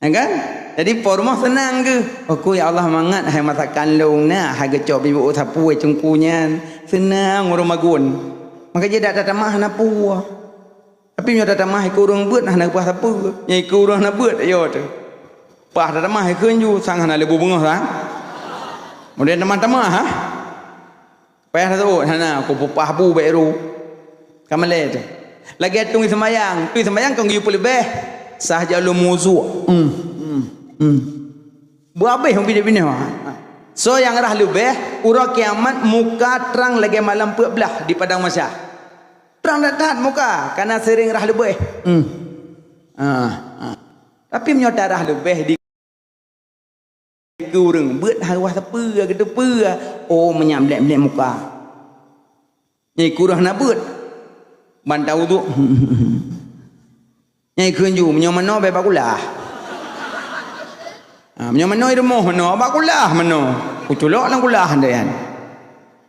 Ya kan? Jadi, po rumoh seunang geuh. "Oku, ya Allah, mangat hai masakan lôn na, hai geucok bibuk sapeue cungku nyan. Seunang ureueng magun." Maka jih dak tatamah hana peue. Tapi meunyoe tatamah ikeue ureueng beuet, hana peue sapeue. Nyang ikeue ureueng hana beuet, yo teuh. Pah tatamah ikeue ju, sang hana lé bu beungoh sang. Kemudian tamah-tamah, ha? Payah taseuôt, hana, kupeupah bu bèk ru. Ka malèe teuh. Lagèe tueng seumayang, tueng seumayang kon geuyue peuleubeh. Sah jak lôn meuwudu. Hmm, hmm, hmm. Beuhabéh ubit binéh. Soe nyang rhah leubeh, uroe kiamat muka trang lagèe malam peuet blaih di padang mahsyar. Trang that-that muka, kana seuring rhah leubeh. Hmm. Ah, ah. Tapi meunyoe tarhah leubeh di Keu ureueng beuet hana sapeue, geuteupeue. Oh, meunyan blek-blek muka. Nyang kureueng hana beuet. Ban tawudhu. Nyang kheun ju, meunyoe manoe bèk bak kulah. Ha, meunyoe manoe i rumoh manoe, bak kulah manoe. Kuculok lam kulah nyan.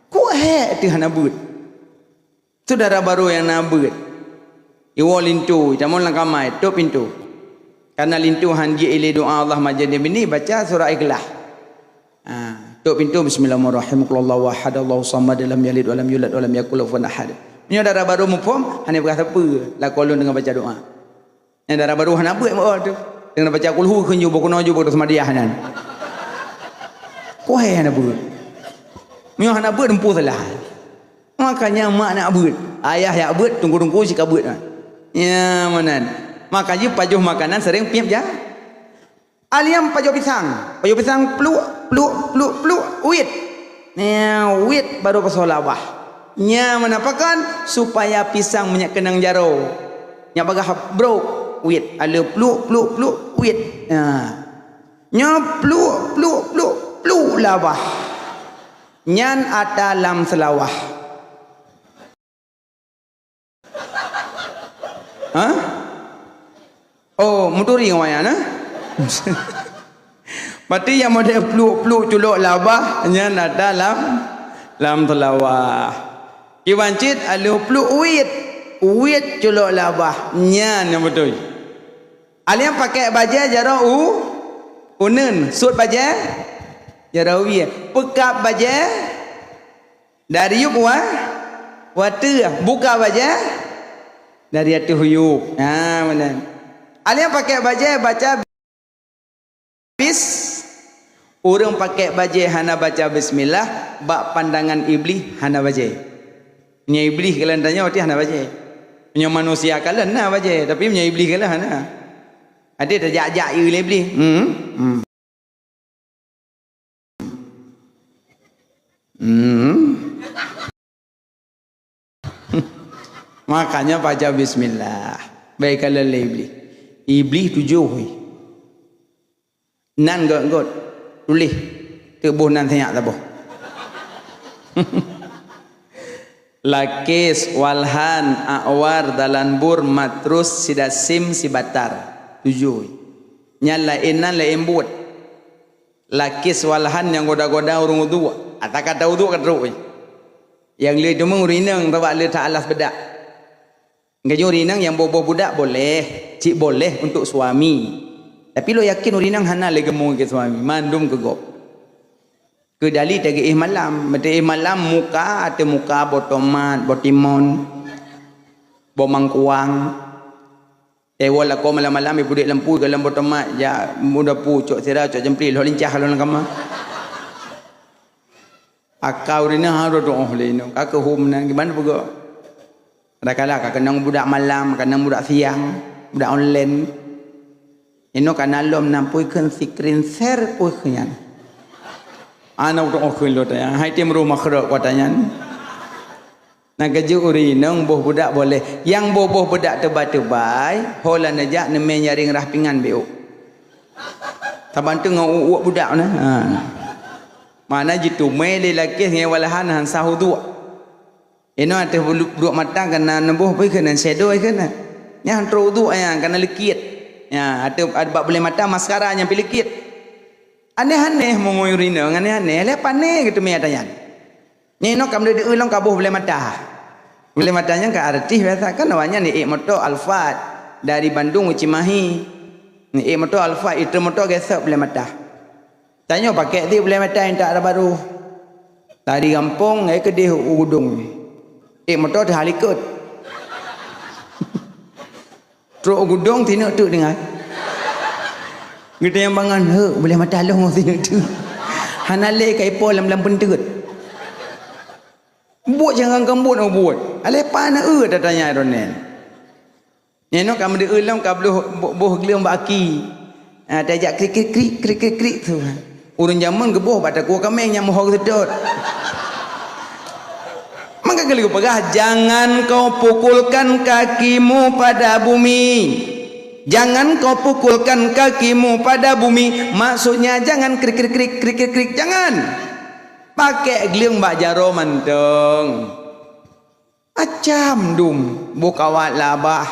Kok hék teuh hana beuet. Syedara barô nyang na beuet. Iwoe linto, itamong lam kamai, tôp pintoe. Kareuna linto han jiék ilée doa Allahumma jannibni, baca surah Ikhlas. Ha, tôp pintoe, "Bismillahirrahmanirrahim. Qul huwallahu ahad, Allahu samad, lam yalid walam yulad walam yakul kufuwan ahad." Meunyoe dara barô muphom, hana peugah sapeue, lakoe lôn deungon baca doa. Nyang dara barô hana beuet meu'oh teuh. Deungon baca kulhu kheun ju, bak keunoe ju, bak keunoe seumadiah nyan. Kok hai hana beuet. Meunyoe hana beuet, teumpu salah. Makanya mak nak beuet. Ayah yak beuet, teungku-teungku sika beuet. Nya meunan. Maka jih pajoh makanan sering piep ja. Aliem pajoh pisang. Pajoh pisang pluk, pluk, pluk, pluk, uit. Nya, uit baru pasoe labah. Nya meunan pakon supaya pisang meunyak keunong jaroe. Nyak bagaih brok, uit. Aleu pluk, pluk, pluk, uit. Nya. Nyoe pluk, pluk, pluk, pluk labah. Nyan ata lam seulawah. Hah? Oh, meuturi ngon wayang, nah? Berarti nyang model pluk-pluk culok labah, nyan ata lam, lam seulawah. Kiban cit aleuh pluk uit, uit culok labah, nyan nyang beutôi. Aliem pakèk bajèe jaroe u, uneuen, sot bajèe jaroe wie, peukab bajèe dari yup wa Watèe buka bajèe dari ateueh huyup. Ha, meunan. Alèh pakèk bajèe baca bis-, ureueng pakèk bajèe hana baca bismillah, bak pandangan Iblih hana bajèe. Meunyoe Iblih kalon tanyoe, berarti hana bajèe. Meunyoe manusia kalon na bajèe, tapi meunyoe Iblih kalon hana. Ada tajak-jak ie lé Iblih. Hmm. Hmm. Hmm. Makanya baca bismillah. Baik kalau lé Iblih. Iblih tujoh, weh. Nan gèt-gèt. Tuléh. Keu boh nan sinyak saboh. Lakis, Walhan, A'war, Dalanbur, Matrus, Sidasim, Sibatar. Tujoh. Nyan laén nan laén buet. Lakis, Walhan nyang goda-goda ureueng uduk. Ata kata uduk ka trok, eh. Nyang lé teuma ureueng inong, sabab lé that alas beudak. Geujok ureueng inong nyang boh-boh budak boleh, cit boleh untuk suami. Tapi lôn yakin ureueng inong hana lé geumoe keu suami, mandum keu gob. Keudali tageuéh malam, meuteuéh malam muka ateueh muka boh tomat, boh timon, boh mangkuang. Teuwoe lakoe malam-malam, ipeudeuek lampu, igalom boh tomat, jak muda pu, cok sira, cok jeumpli, lhok lincah lom lam kama. Aka ureueng inong harôh tu'oh lé inong, ka keuhom nan, gimana peugah? Kadang-kadang ka keunong budak malam, keunong budak siang, budak online. Inong ka na lom nan peue kheun screen share peue kheun nyan. Ana tu'oh kheun lôn tanyong, hai tem rumoh kheurok kuat nyan. Na geujok ureueng inong boh budak boleh. Nyang boh-boh budak teubai-teubai, ho la neujak neumè nyaréng rah pingan beu. Saban teungoh uek-uek budak na. Ha. Mana jiteumè lé lakèe ngon Walhan han sah uduk. Inoe ateueh bulu-, buluek mata kana neuboh pi keunan shadow keunan. Nyan han trok uduk nyan kana leukit. Nyan ateueh bak bulèe mata maskara nyan pi leukit. Aneh-aneh meungoe ureueng inong, aneh-aneh. Lé pane geuteumè ata nyan. Nyan inoe ka meudeuh-deuh lom ka boh bulèe mata. Bulèe mata nyan ka artis biasa kan awak nyan ék moto Alphard dari Bandung u Cimahi. Ék moto Alphard, itreun moto gesop bulèe mata. Tanyoe pakèk ti bulèe mata intat baru. Dari gampông ék keudeh u Gudong. Ék moto teuha likot. Trok u Gudong tineuk teuk deungon. Geutanyong bangon, "Heu, bulèe mata lôn tineuk teuk." Hana lé ka ipo lam, lam peunteut. Buet jangan kambot buet. Alèh pane eu tatanya droeneuh. Nyan ka meudeuh lom ka bloh boh, boh gleueng bak aki. Ha, tajak krik, krik, krik, krik, krik, krik tu. Ureueng jameun geuboh bak takue kaméng nyang moho geuseudot. Maka geuleuh peugah, "Jangan kau pukulkan kakimu pada bumi. Jangan kau pukulkan kakimu pada bumi." Maksudnya jangan krik, krik, krik, krik, krik, krik, jangan. Pakèk gleueng bak jaroe mantong. Macam dum boh kawat labah.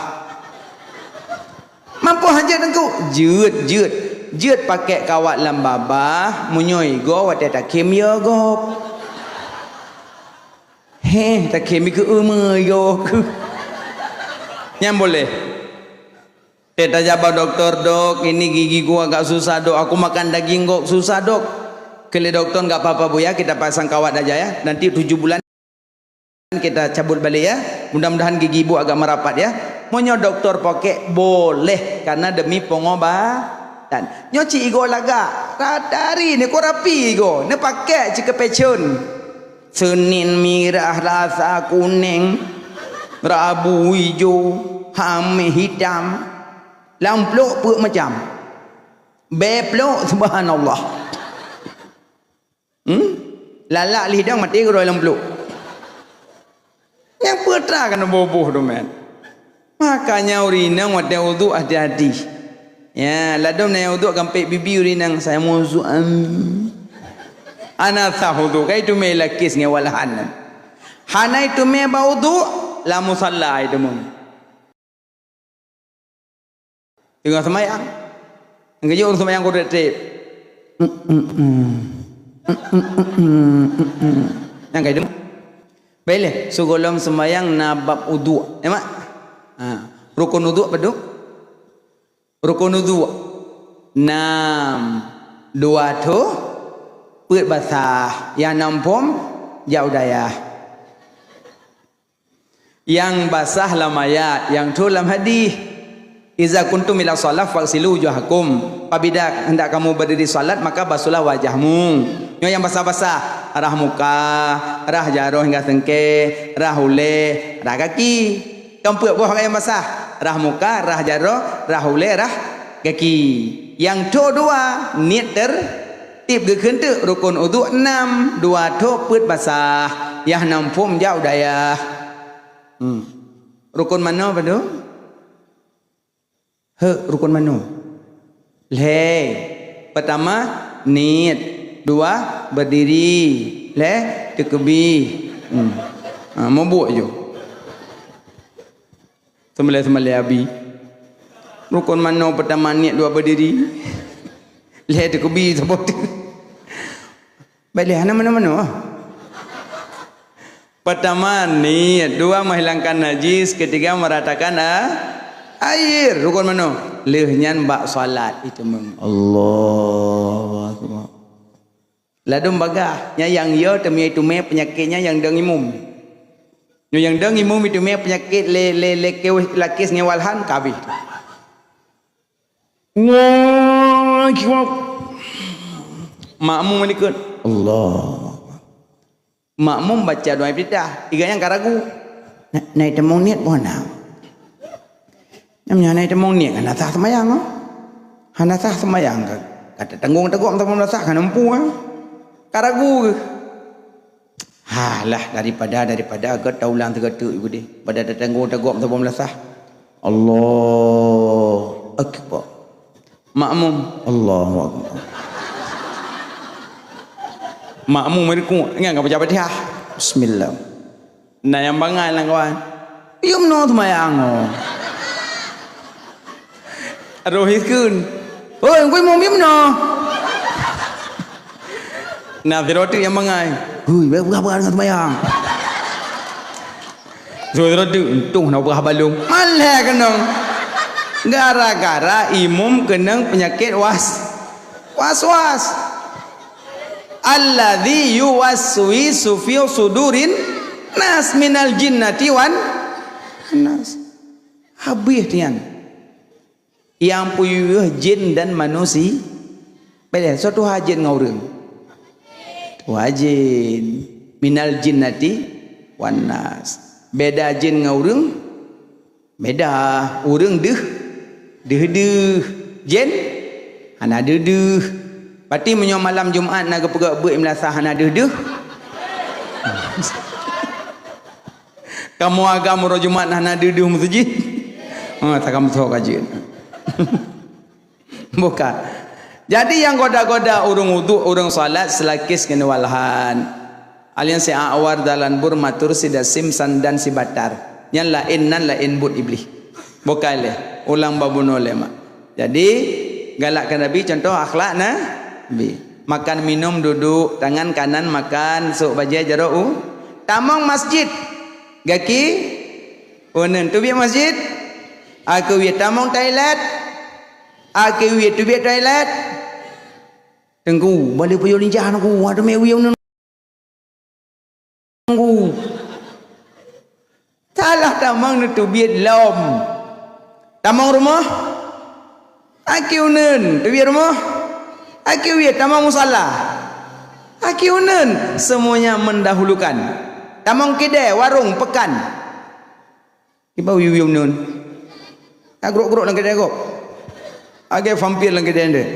Mampu hajat teungku? Jeuet, jeuet. Jeuet pakèk kawat lam babah, meunyoe igoe watèe takhém yo gob. Heh, takhém ikeu eumeu yo. Nyan boleh. Eh, tajak bak doktor, "Dok, ini gigiku agak susah, Dok. Aku makan daging kok susah, Dok." Keu lé doktor, "Enggak apa-apa, Bu, ya. Kita pasang kawat aja, ya. Nanti tujuh bulan kita cabut balik, ya. Mudah-mudahan gigi Ibu agak merapat, ya." Meunyoe doktor pakèk, boleh, karena demi pengobatan. Nyoe cit igoe lagak, tatari ni kurapi igoe, neupakèk cit keu pècun. Seunin mirah rasa kunèng, rabu ijo, hamé hitam, lam plôk peuet macam. Bèe plôk, subhanallah. Hmm? Lalak lé hidang maté keudroe lam plôk. Nyang peue atra keuneuk boh-boh tu, man. Makanya ureueng inong watèe uduk hati-hati. Ya, ladôm na nyang uduk gampék bibi ureueng inong, "Saya mau uduk, am." Hana sah uduk, ka iteumè lakis ngon Walhan. Hana iteumè bak uduk, lam musalla iteumè. Teungoh seumayang. Nyang geujok ureueng seumayang kudret trép. Nyang ka itu. Baik lé, sigohlom seumayang na bab uduk. Ya, Mak? Ha. Rukun uduk padum? Rukun uduk. Nam. Dua tho, peuet basah. Nyang nam phom, jak u dayah. Nyang basah lam ayat, nyang thô lam hadih. "Iza kuntum ila shalah faghsilu wujuhakum." Apabila hendak kamu berdiri salat, maka basuhlah wajahmu. Nyoe nyang basah-basah, rhah muka, rhah jaroe hingga seungkée, rhah ulée, rhah gaki. Kan peuet boh nyang basah, rhah muka, rhah jaroe, rhah ulée, rhah gaki. Nyang thô dua, niet ter- Tieb geukheun teuk rukon udhu nam, dua thô peuet basah, yah nam phom jak u dayah. Hmm. Rukon manoe padum? Hek, rukon manoe. Lhée. Pertama, niet. Dua, berdiri. Lhée, teukeubie. Hmm. Ha, meubuet ju. Seumalée-seumalée abi. Rukon manoe pertama niet, dua berdiri. Lhée teukeubie saboh teuk. Baik lhée hana manoe-manoe. Pertama niet, dua menghilangkan najis, ketiga meratakan a-, air. Rukon manoe? Lheueh nyan bak salat itu meng. Allahu Akbar. Ladôm bagah, nyan nyang yo teumé-teumé peunyakét nyan nyang dong imum. Nyoe nyang dong imum iteumé peunyakét lé, lé, lé keu-, lakés ngon walhan ka habéh. Allahu Akbar. Makmum meunikeut. Allah. Makmum baca doa iftitah, iga nyang ka ragu. Na, na itamong niet boh na. Nyang nyan na itamong niet, hana sah seumayang, oh. Hana sah seumayang, ka, ka tatanggong teugok meusaboh meulasah, hana mampu, ah. Ka ragu geuh. Halah, daripada, daripada geuh taulang teugateuk ibu deh. Pada tatanggong teugok meusaboh meulasah. Allahu Akbar. Makmum, Allahu Akbar. Makmum meureuku, ingat ka baca Fatihah. Bismillah. Na nyang bangai lam kawan. Yum no seumayang, oh. Roh ikun. Oi, kui mum yum no. Na sidroe teuk nyang bangai. Hui, bèk peugah-peugah deungon seumayang. Sidroe teuk, untung na peugah balong. Malèe keunong. Gara-gara imum keunong peunyakét was-, was-was. Alladzi yuwaswisu fi sudurin nas minal jinnati wan nas. Habéh nyan. Nyang peuyue jén dan manusia. Beda, soe tuha jén ngon ureueng? Tuha jén. Minal jinnati wan nas. Beda jén ngon ureueng? Beda, ureueng deuh, deuh-deuh. Jén hana deuh-deuh. Berarti meunyoe malam Jumat na geupeugah beuet meulasah hana deuh-deuh. Kamoe agam uroe Jumat hana deuh-deuh meuseujid. Ha, takam soe ka jeuet. Bukan. Jadi nyang goda-goda ureueng uduk, ureueng salat seulakis keuneuk walhan. Alian si awar dalan bur matur si dasim sandan si batar. Nyan laén nan laén buet iblih. Bukai lé, ulang babunoe lé mak. Jadi, galak keu Nabi contoh akhlak Nabi. Makan minum duduk, tangan kanan makan, sôk bajèe jaroe u. Tamong masjid. Gaki uneun teubiet masjid. Aku wie tamong toilet. Aku wie teubiet toilet. Teungku, balik puyuh linjah aku, ada mé wie uneun. Salah tamong neuteubiet lom. Tamong rumoh? Aki uneun, teubiet rumoh? Aki wie tamong musala? Aki uneun, semuanya mendahulukan. Tamong kidée, warong, pekan. Kiban wie-wie uneun. Ka grok-grok lam keudè gob. Lagèe vampir lam keudè ndeh.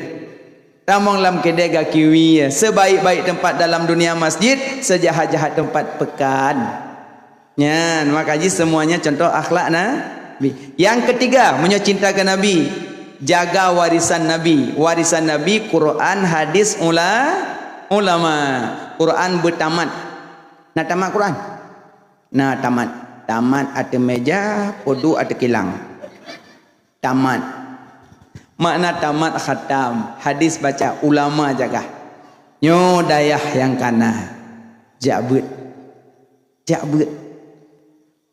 Tamong lam keudè gaki wie. Sebaik-baik tempat dalam dunia masjid, sejahat-jahat tempat pekan. Nyan, maka jih semuanya contoh akhlak Nabi. Yang ketiga, meunyoe cinta keu Nabi, jaga warisan Nabi. Warisan Nabi, Quran, hadis, ula-, ulama. Quran beutamat. Na tamat Quran? Na tamat. Tamat ateueh meja, peuduek ateueh kilang. Tamat. Makna tamat khatam, hadis baca, ulama jaga. Nyoe dayah nyang kana. Jak beuet. Jak beuet.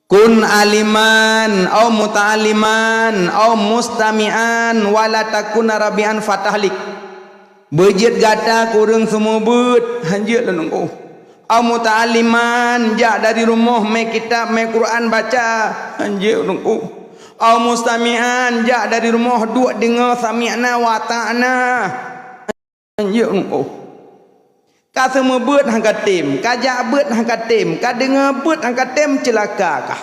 Kun aliman, au muta'alliman, au mustami'an, wala takun rabi'an fatahlik. Beujeuet gata keu ureueng seumeubeuet, hanjeuet lôn ungkoh. Au muta'alliman, jak dari rumoh mé kitab, mé Quran baca, hanjeuet Teungku. Au mustami'an, jak dari rumoh duek deungoe, sami'na wa ata'na. Hanjeuet Teungku. Ka seumeubeuet han ka tem, ka jak beuet han ka tem, ka deungoe beuet han ka tem, ceulaka kah.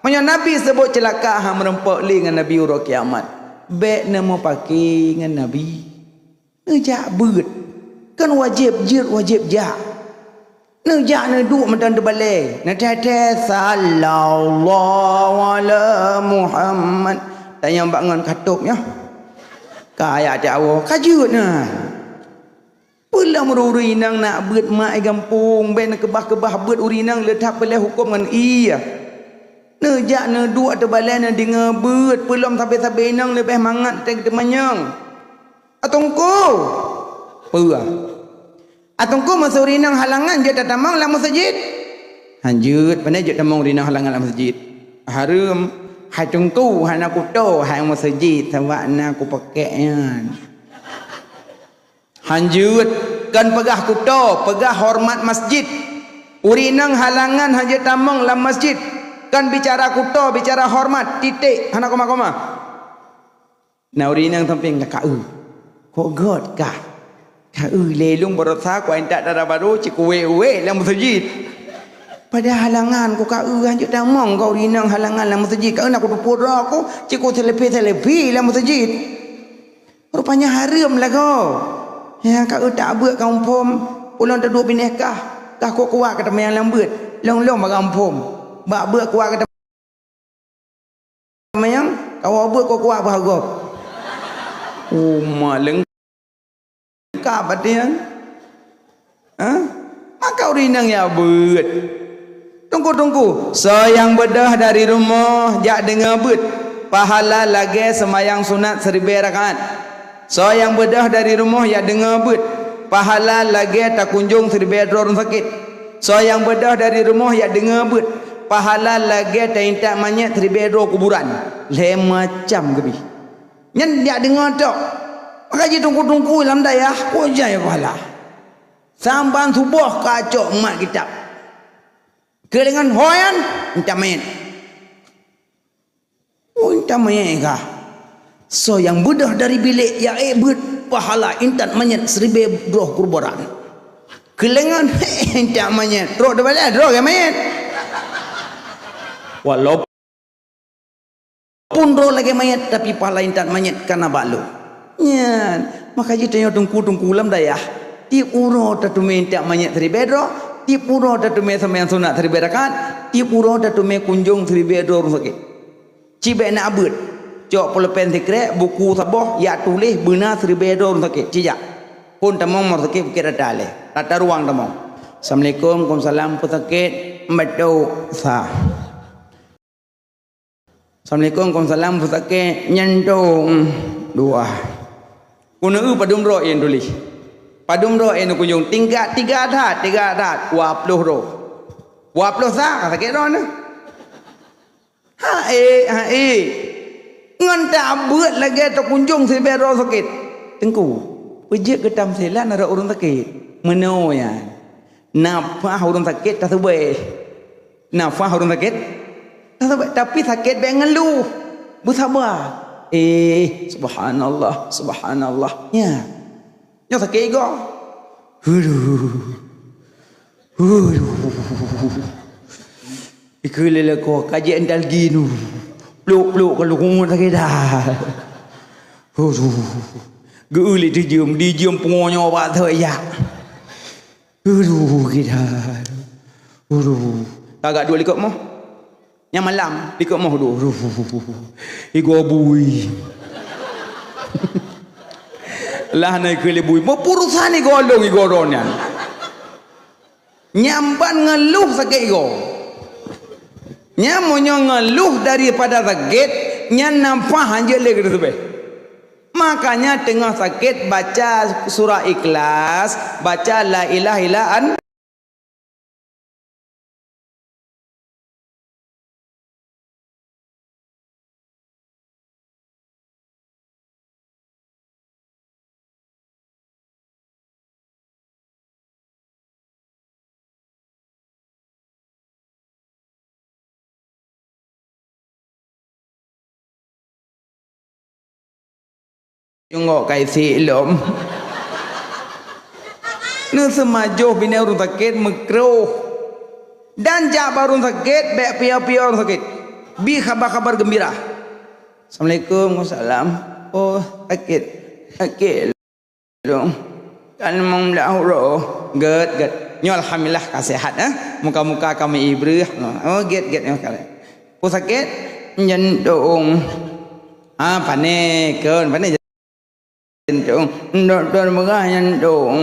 Meunyoe Nabi seubut ceulaka, han meurumpok lé ngon Nabi uroe kiamat. Bék neumeupaké ngon Nabi. Neujak beuet. Kan wajéb jeuet, wajéb jak. Neujak neuduek mantong teubalée. Neuthée-thée, "Sallallahu ala Muhammad." Tanyong bak ngon katôb nyoe. Ka ayat tiap awoe. Ka jeuet na. Peulom ureuëng inong nak beuet mak i gampông, bék neukeubah-keubah beuet ureuëng inong le that peulée hukôm ngon ie. Neujak neuduek teubalée neudeungoe beuet, peulom sabe-sabe inong leubeh mangat teuh teumanyong. "Ateuengku!" Peue? "Ateuengku, meuseu ureuëng inong halangan jeuet tatamong lam meuseujid?" "Hanjeuet, pane jeuet tamong ureuëng inong halangan lam meuseujid?" "Hareuem, hai teungku, hana kuto hai meuseujid, sabab na kupakek nyan." "Hanjeuet, kon peugah kuto, peugah horeumat masjid. Ureuëng inong halangan hanjeuet tamong lam masjid. Kon bicara kuto, bicara horeumat, titek, hana koma-koma." Na ureuëng inong sampéng ka, "Ka eu." "Kok göt kah?" "Ka eu, lé lôn baroesa kuintat dara barô cit kuwék-wék lam meuseujid." "Padahai halangan ku ka eu, hanjeuet tamong kah ureuëng inong halangan lam meuseujid. Ka eu na kuteupue droe ku cit kuseuleupi-seuleupi lam meuseujid." "Rupanya hareuem lagoe. Ya, ka eu tabeuet ka muphom, ulôn taduek binéh kah, kah kuat-kuat ka teumanyong lam beuet. Lôn-lôn bak muphom. Bak beuet kuat ka teumanyong, kawoe beuet kuat-kuat beuhareuem." Uma leungkap até nyan. Ha? Maka ureuëng inong ya beuet. Teungku-teungku, soe nyang beudôh dari rumoh jak deungoe beuet, pahala lagée seumayang sunat siribée rakaat. Soe nyang beudôh dari rumoh jak deungoe beuet, pahala lagée takunjong siribée droe ureuëng sakét. Soe nyang beudôh dari rumoh jak deungoe beuet, pahala lagée taintat manyét siribée droe kuburan. Lhée macam geubih. Nyan jak deungoe tok. Maka jih teungku-teungku lam dayah, kok jai pahala. Saban suboh ka cok mat kitab. Keulengan ho nyan, intat manyét. Oh, intat manyét kah? Soe nyang beudôh dari bilék jak ék beuet, pahala intat manyét siribée droe kuburan. Keulengan, intat manyét. Trok teubalée, droe lagée manyét. Walaupun droe lagée manyét, tapi pahala intat manyét ka na bak lôn. Nyan, maka jih tanyoe teungku-teungku lam dayah, tieb uroe tateumé intat manyét siribée droe, tieb uroe tateumé seumayang sunat siribée rakaat, tieb uroe tateumé kunjong siribée droe ureuëng sakét. Cibék na beuet, cok pulpen sikrék, buku saboh, jak tuléh beuna siribée droe ureuëng sakét. Ci jak. Phon tamong, ureuëng sakét bukét rata lé. Rata ruang tamong. "Assalamualaikum, waalaikumsalam, peue sakét?" "Batuk." "Sa." "Assalamualaikum, waalaikumsalam, peue sakét?" "Nyang dong." "Dua." "Keuneuk padum droe nyang tuléh?" "Padum droe nyang kunjong?" "Tiga, tiga that, tiga that." "Dua ploh droe." "Dua ploh sa ka sakét droe nyoe?" "Hai, hai. Ngon tabeuet lagée takunjong siribée droe sakét." "Teungku, peue jeuet geutamsilan rot ureuëng sakét?" "Meunoe nyan. Nafah ureuëng sakét taseubée." "Nafah ureuëng sakét taseubée, tapi sakét bék ngeuluh. Beusaba." "Eh, subhanallah, subhanallah." Nya. Nyoe sakét igoe. Aduh. Aduh. Ikeu lé lakoe ka jeuet ntalgi nu. Pluk-pluk ka lukon sakét dah. Aduh. Geu lé tijeuem, dijeuem pungo nyoe bak thok jak. Aduh, geudah. Aduh. Tagak duek likot moh. Nyang malam, likot moh duek. Aduh. Igoe bui. Lah na ikeu lé bui. Meupurusan igoe lôn, igoe droe nyan. Nyang ban ngeuluh sakét igoe. Nyan meunyoe ngeuluh daripada sakét, nyan nafah hanjeuet lé geuteusubeh. Makanya teungoh sakét baca surah Ikhlas, baca la ilaha illa an Nyungok kai si lom. Neuseumajoh binéh ureuëng sakét meukroh. Dan jak bak ureuëng sakét, bék piôh-piôh ureuëng sakét. Bi khaba-khaba geumbira. Assalamualaikum, waalaikumsalam. Oh, sakét. Sakét lom. Kan memang dah uroe. Gét, gét. Nyoe alhamdulillah ka sehat, eh. Muka-muka kami ibrih. Oh, gét, gét. Nyoe kali. Peue sakét? Jantong. Ah, pané, kon, pané. Jantong, dokto peugah jantong.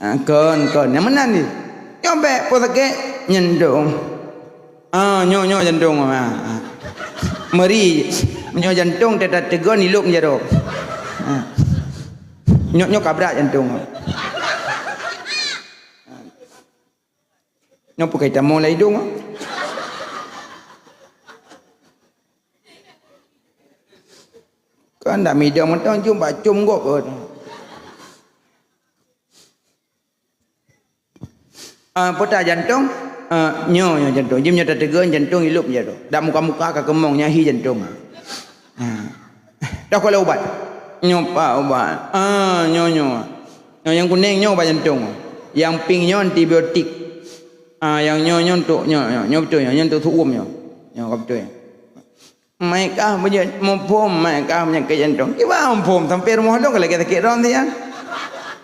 Ah, kon, kon. Nyang meunan di. Nyoe bék peue sakét? Jantong. Ah, nyoe, nyoe jantong. Ah, ah. Meuri. Nyoe jantong teuka tegon ilop jaroe. Ah. Nyoe, nyoe kabrak jantong. Nyoe peue kaitan mo lam idong? Kan dak midang mantong jum bak com gob. Ah, peue ta jantong? Ah, nyoe, nyoe jantong. Jim nyoe tategon jantong ilop jaroe. Dak muka-muka ka keumong nyan hi jantong. Ah. Dah kalau ubat. Nyoe pa ubat. Ah, nyoe, nyoe. Nyoe nyang kunéng nyoe ubat jantong. Yang pink nyoe antibiotik. Ah, yang nyoe, nyoe untuk nyoe, nyoe, nyoe beutôi nyoe, nyoe untuk su'um nyoe. Nyoe ka beutôi. Mai kah beujeuet muphom, mai kah peunyakét jantong. Kiban muphom sampai rumoh lôn ka lagée sakét droen sian.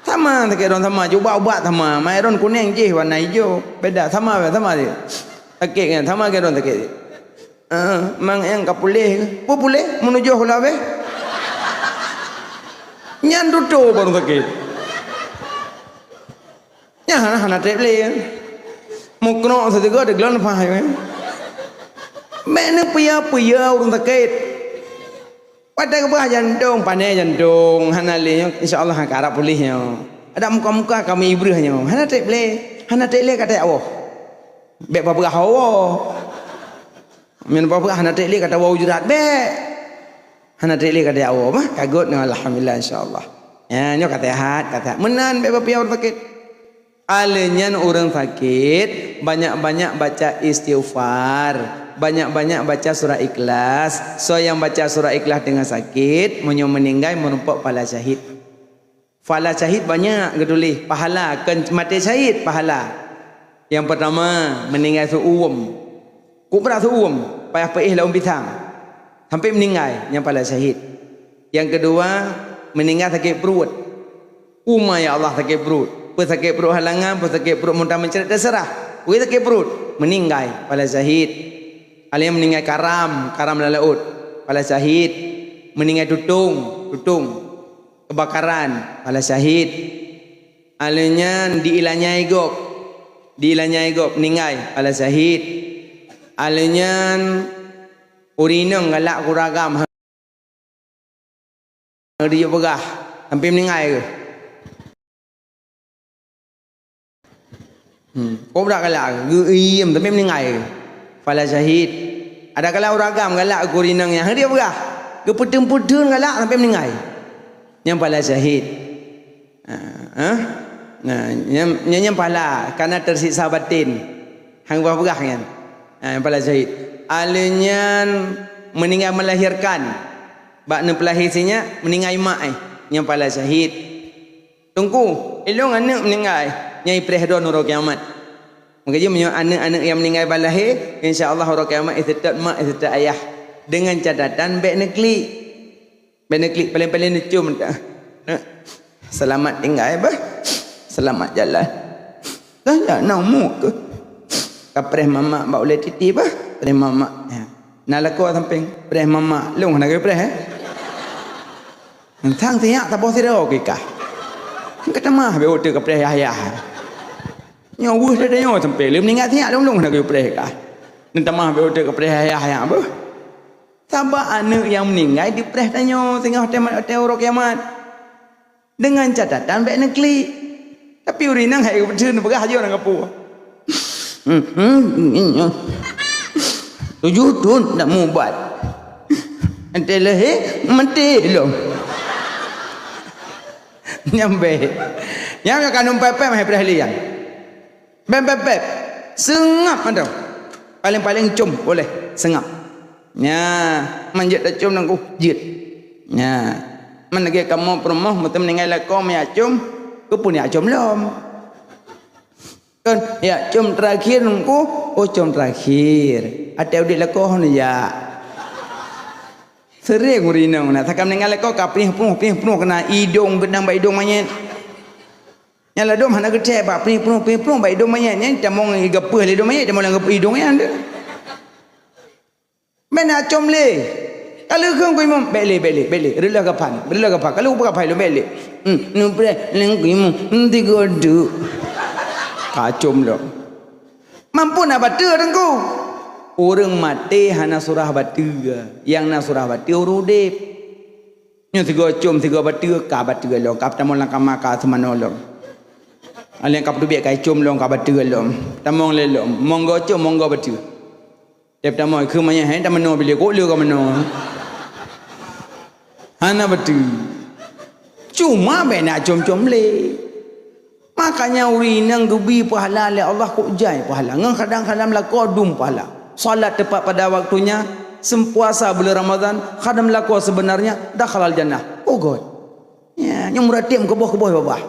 Sama sakét droen sama, ubat-ubat sama. Mai droen kunéng jih warna ijo. Beda sama, sama dia. Sakét kan sama ke droen sakét. Ah, mang nyang ka puléh. Peue puléh? Meunujôh ulah beh. Nyan tutoe baru sakét. Nyan hana, hana treb lé. Muknok sigoe deglon pah. Bék neupiôh-piôh ureuëng sakét. Watée geupeugah jantong, pané jantong, hana lé nyoe, insya Allah ka rab puléh nyoe. Adak muka-muka kami ibreuh nyoe, hana treb lé, hana treb lé ka treb Allah. Bék peugah Allah. Meunyoe peugah hana treb lé ka tawoe ujurat, bék. Hana treb lé ka tawoe, bah, ka gét nyoe alhamdulillah insya Allah. Ya, nyoe ka sehat, ka sehat. Meunan bék peue-peue ureuëng sakét. Aleuh nyan ureuëng sakét, banyak-banyak baca istighfar, banyak-banyak baca surah Ikhlas. Soe nyang baca surah Ikhlas teungoh sakét, meunyoe meuninggai meurumpok pahala syahid. Pahala syahid banyak geutuléh, pahala kon maté syahid, pahala. Nyang peurtama, meuninggai seuuem. Kubra seuuem, payah peuéh laom pisang. Sampai meuninggai, nyan pahala syahid. Nyang keudua, meuninggai sakét pruet. Uma ya Allah sakét pruet. Peue sakét pruet halangan, peue sakét pruet muntah meucret teuseurah. Weh sakét pruet, meuninggai, pahala syahid. Aleuh nyan meuninggai karam, karam lam laôt, pahala syahid. Meuninggai tutong, tutong. Keubakaran, pahala syahid. Aleuh nyan diilanyai gob. Diilanyai gob, meuninggai, pahala syahid. Aleuh nyan ureuëng inong galak keu ureuëng agam, hana geuyue peugah, sampai meuninggai geuh. Hmm. Kobra galak, geuiem sampai meuninggai. Pahala syahid. Adak galak ureuëng agam galak keu ureuëng inong nyan, hana dia peugah. Geupeuteun-peuteun galak sampai meuninggai. Nyan pahala syahid. Ha, ha? Nah, nyan, nyan, nyan pahala karena tersiksa batin. Hang peugah-peugah nyan. Ha, pahala syahid. Aleuh nyan meuninggai melahirkan. Bak neupeulahé sinyak, meuninggai mak, eh. Nyan pahala syahid. Teungku, ilôn aneuëk meuninggai, nyan ipreh droe uroe kiamat. Maka jih meunyoe aneuëk-aneuëk nyang meuninggai bak lahé, insya Allah uroe kiamat iseutôt mak, iseutôt ayah. Dengan catatan bék neuklik. Bék neuklik, paléng-paléng neucom. Seulamat tinggai bah. Seulamat jalan. Dah ya, na umu keuh. Kapreh mamak bak ulée titi bah. Preh mamak. Ya. Na lakoe sampéng. Preh mamak. Lôn hana geupreh, eh? Sang siyak saboh sidroe keu kah. Ka tamah beu uteuk kapreh yah-yah. Nyoe weueh tanyoe sampai lé meuninggai siyak lôn-lôn hana geupreh kah. Neutamah beu uteuk kapreh yah-yah beuh. Sabab aneuëk nyang meuninggai dipreh tanyoe singoh watée, watée uroe kiamat. Dengan catatan bék neuklik. Tapi ureuëng inong hai geupeutreun peugah ajoe ngon kapeue. Tujoh thon dak mubat. Ente lehé maté lom. Nyang bék. Nyang ka numpai pem hai preh lian. Beb, beb, beb. Seungab mantong. Paléng-paléng com boleh seungab. Nya, manjeuet tacom nangku jeuet. Nya. Man lagèe kamoe peurumoh, meuteumeuninggai lakoe meujak com, keupeue neujak com lom? Kan, jak com terakhir Teungku, oh com terakhir. Até udép lakoe neujak. Sering ureueng inong na, takam meuninggai lakoe ka prih pruh, prih pruh keunan idong, geunang bak idong manyét. Nyang ladôm hana geucèk bak prih pruh, prih pruh bak idong manyét. Nyan tamong geupeuh lé idong manyét, tamong lam geupeuh idong nyan. Meunan com lé. Ka lheueh kheun keu imum, "Bèk lé, bèk lé, bèk lé. Reuloh gafan, reuloh gafan. Ka lheueh gafan lôn, bèk lé." Hmm, neupreh lé keu imum, hmm, tiga deuk. Ka com lom. Mampu na bateue Teungku. Ureueng maté hana surah bateue. Nyang na surah bateue ureueng udép. Nyoe sigoe com, sigoe bateue, ka bateue lom. Ka tamong lam kama, ka seumanoe lom. Alèh ka peuteubiet ka com lom, ka bateue lom. Tamong lé lom. Monggo com, monggo bateue. Tiep tamong keu manyét hai tameunoe bilék kok le ka meunoe. Hana bateue. Cuma bèk na com-com lé. Makanya ureueng inong geubi pahala lé Allah kok jai pahala. Ngon khadam-khadam lakoe dum pahala. Salat tepat pada waktunya, seupuasa bulan Ramadan, khadam lakoe sebenarnya dakhalal jannah. Oh God. Ya, nyang meuratéb keuboh-keuboh babah.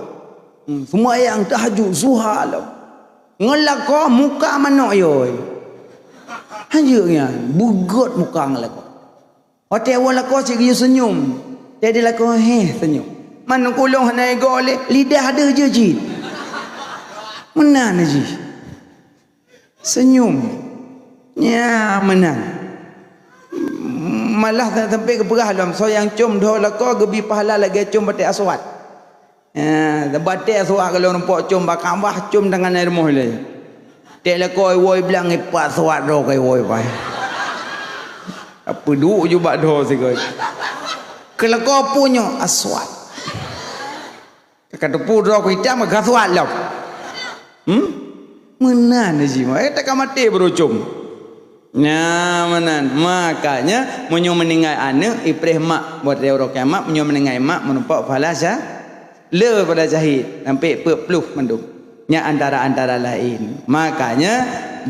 Hmm, seumayang tahajud, zuha lom. Ngon lakoe muka manok yoi. Hanjeuet nyan, beugöt muka ngon lakoe. Watèe awai lakoe cit geuyue seunyum. Jadi lakoe héh seunyum. Man kulong hana igoe lé, lidah deuh jeuet cit. Meunan jih. Seunyum. Nya meunan. Malah sampai geupeugah lom, soe nyang com dhoe lakoe geubi pahala lagèe com batèe aswad. Eh, batèe aswad ka lôn rumpok com bak Ka'bah, com tangan ai rumoh lé. Teuh lakoe woe blang ipat aswad droe kai woe pai. Apa duek ju bak dhoe sigoe. Keu lakoe peue nyoe aswad. Ka teupeu droe ku itam ka aswad lom. Hmm? Meunan jih, eh, tak ka maté baru com. Nah, meunan. Makanya, meunyoe meuninggai aneuk, ipreh mak buat uroe kiamat, meunyoe meuninggai mak, meurumpok pahala sya-, le pahala syahid, sampai peuet ploh mandum. Nyan antara-antara laén. Makanya,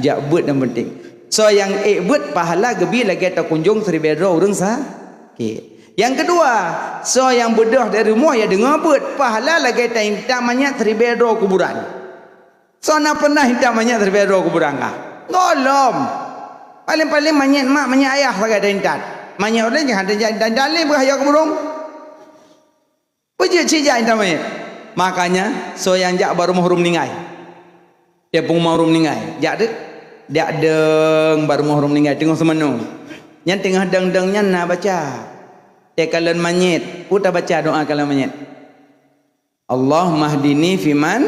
jak beuet nyang penting. Soe nyang ék beuet, pahala geubi lagèe takunjong siribèe droe ureueng sakét. Nyang keudua, soe nyang beudôh dari rumoh, ya deungoe beuet, pahala lagèe taintat manyét siribèe droe kuburan. Soe na pernah intat manyét siribèe droe kuburan kah? Gohlom. Paléng-paléng manyét mak, manyét ayah sagai taintat. Manyét ureueng jangan taintat, taintat lé beuh ya kuburong. Peue jeuet cit jak intat manyét? Makanya, soe nyang jak bak rumoh ureueng meuninggai. Di penguma ureueng meuninggai. Jak deuh. Jak deueng bak rumoh ureueng meuninggai teungoh seumanoe. Nyan teungoh deueng-deueng nyan na baca. Teuh kalon manyét, peue tabaca doa kalon manyét? Allahummahdini fiman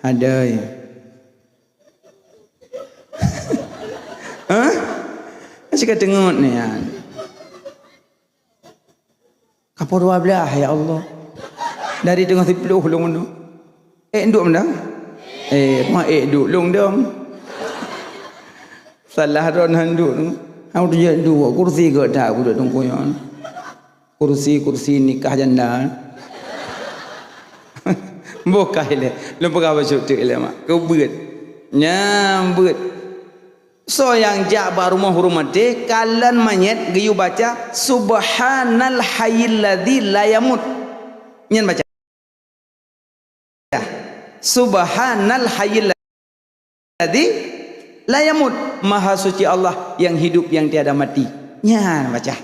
hadai. Hah? Masih ka teungeut ni, ya. Ka poh dua belas, ya Allah. Dari teungoh siplôh lôn meunoe. Ék duek meunan? Eh, ma ék duek lôn dong. Salah ron han duek. Hang tu jak duek kursi ke dak budak tungku nyan. Kursi-kursi nikah janda. Boh ka ilèe. Lôn peugah bacut teuk ilèe mak. Keu beuet. Nyan beuet. Soe nyang jak bak rumoh ureueng maté, kalon manyét geuyue baca, "Subhanal hayyil ladzi la yamut." Nyan baca. "Subhanal hayyil ladzi la yamut." Maha suci Allah yang hidup, yang tiada mati. Nyan baca.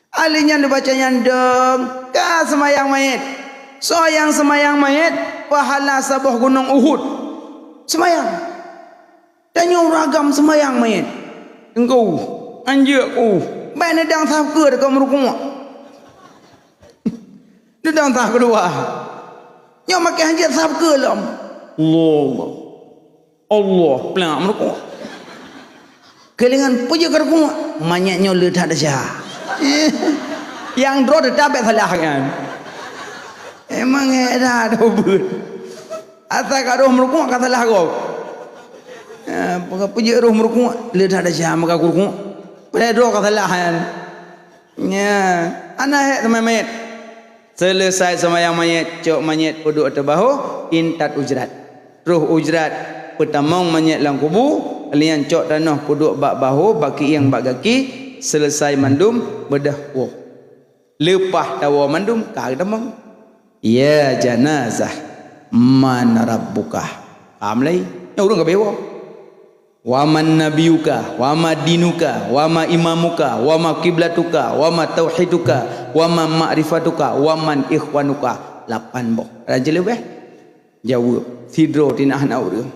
Ahli nyan dibaca nyan dong, ka seumayang manyét. Soe nyang seumayang manyét, pahala saboh gunong Uhud. Seumayang. Tanyoe ureueng agam seumayang manyét. Teungku, anjeuk ku. Bèk neudong saf keue deungon meurukuk. Neudong saf keudua. Nyoe makai anjeuk saf keue lom. Allah. Allah, plak meurukuk. Keulingan peue jeuet ka rukuk, manyét nyoe le that desya. Nyang droe teutab bèk salah kan. Emang hék that beuet. Asai ka roh meurukuk ka salah gob. Ya, peue jeuet roh meurukuk, le that desya meuka kurukuk. Padahai droe ka salah kan. Nya, hana hék teuma manyét. Seuleusai seumayang manyét, cok manyét peuduek ateueh bahô, intat ujrat. Roh ujrat, peutamong manyét lam kubu, lheuh nyan cok tanoh peuduek bak bahô, bak kieng, bak gaki, seuleusai mandum beudôh woe. Leupah tawoe mandum ka geutamong. Ya janazah, man rabbuka? Ka mulai. Nyoe ureueng ka bewoe. Wa man nabiyuka, wa ma dinuka, wa ma imamuka, wa ma kiblatuka, wa ma tauhiduka, wa ma ma'rifatuka, wa man ikhwanuka. Lapan boh. Raja leubeh. Jaweueb, sidroe tinah na ureueng.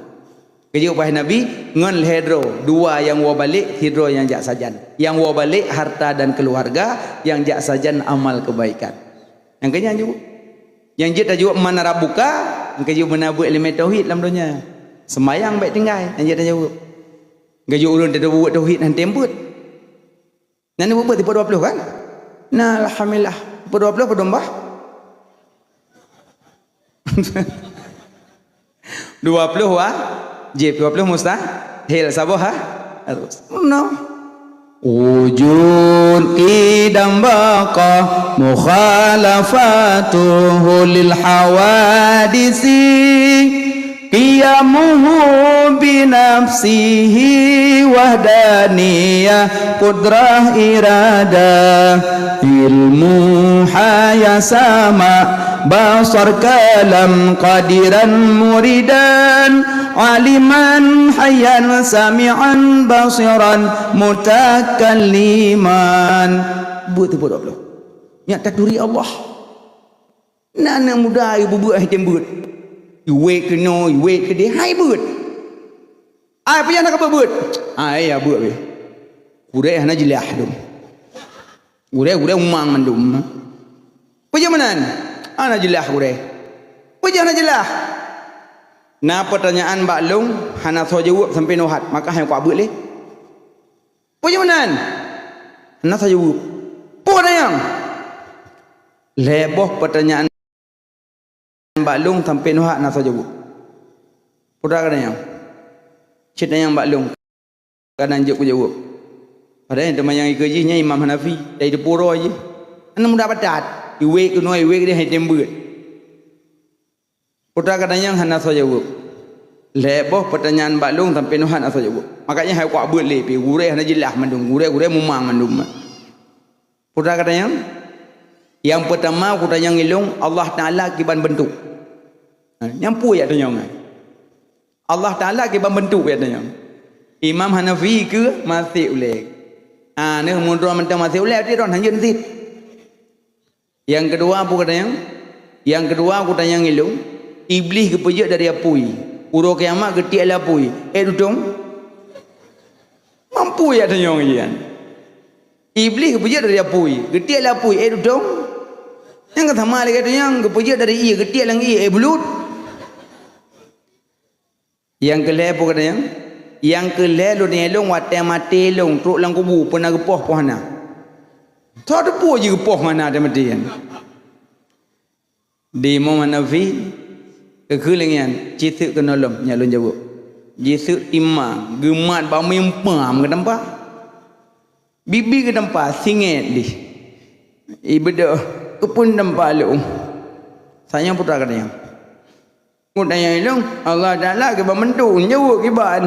Geujaweueb wahai Nabi, ngon lhée droe, dua nyang woe balek, sidroe nyang jak sajan. Nyang woe balek harta dan keuluwarga, nyang jak sajan amal keubaikan. Nyang keunyan jaweueb. Nyang jeuet tajaweueb man rabbuka, nyang keujeuet meunabeue ileumé tauhid lam donya. Seumayang bék tinggai, nyang jeuet tajaweueb. Geujeuet ureueng teubuet tauhid hana tem beuet. Nyan beuet tipe dua puluh kan? Nah, alhamdulillah. Tipe dua puluh padum bah? Dua puluh wajib, dua puluh mustahil. Saboh ha? Harus. No. Wujud qidam baqa mukhalafatuhu lil hawadisi. Qiyamuhu bi nafsihi wahdaniyah qudrah iradah ilmu haya sama basar kalam qadiran muridan aliman hayyan sami'an basiran mutakalliman. Buet tu buet dua puluh. Nyak taturi Allah. Na aneuk muda, ibu beuet hai tem beuet. Iwet keunoe, iwet keudeh, hai beuet. Ai, peue nyang na ka beuet-beuet? Ai, ya beuet weh. Gurée hana jeulaih dum. Gurée, gurée umang mandum. Peue jeuet meunan? Hana jeulaih gurée. Peue jeuet hana jeulaih? Na peutanyaan bak lôn hana soe jaweueb sampoe nyoe hat, maka hai kuak beuet lé. Peue jeuet meunan? Hana soe jaweueb. Peue tanyong? Lhée boh peutanyaan bak lôn sampoe nyoe hat hana soe jaweueb. Peue tanyong? Cit tanyong bak lôn. Kadang jeuet kujaweueb. Padahai teuma nyang ikeue jih nyan Imam Hanafi, dari teupuro jih. Aneuk muda patat. Iwet keunoe, iwet keudeh, hai tem beuet. Peue tanyong hana soe jaweueb. Lhée boh peutanyaan bak lôn sampoe nyoe hat hana soe jaweueb. Makanya hai kuak beuet lé pih, gurée hana jeulaih mandum, gurée-gurée mumang mandum. Peue tanyong? Nyang peutama kutanyong ilôn, Allah Taala kiban beuntuk. Ha, nyang peue jak tanyong nyan? Allah Taala kiban beuntuk jak tanyong. Imam Hanafi ikeue maséh ulée. Ah, neuh meudroe mantong maséh ulée, ti ron hanjeut sit. Nyang keudua peue kutanyong? Nyang keudua kutanyong ilôn, Iblih geupeujeuet dari apui. Uroe kiamat geutiek lé apui. Eh, dutong? Mampu jak tanyong nyan. Iblih geupeujeuet dari apui, geutiek lé apui, eh, dutong. Nyang ka sama lagée tu nyang geupeujeuet dari ié, geutiek lam ié, eh, bulut. Nyang keu lhée peue kata nyang? Nyang keu lhée lôn ilôn watée maté lôn trok lam kubu peuna geupoh poh hana. Soe teupeue jigeupoh ngon hana maté nyan? Di Imam Hanafi, keu lheueh nyan, ci seuk keunoe lom, nyak lôn jaweueb. Jiseuk timang, geumat bak mimpam geutampa. Bibi geutampa, singét dih. Ibeudôh, keupeue tampa lôn? Sanyang putra katanyong. Ngut tanyong ilôn, Allah Taala kiban meuntu, jaweueb kiban.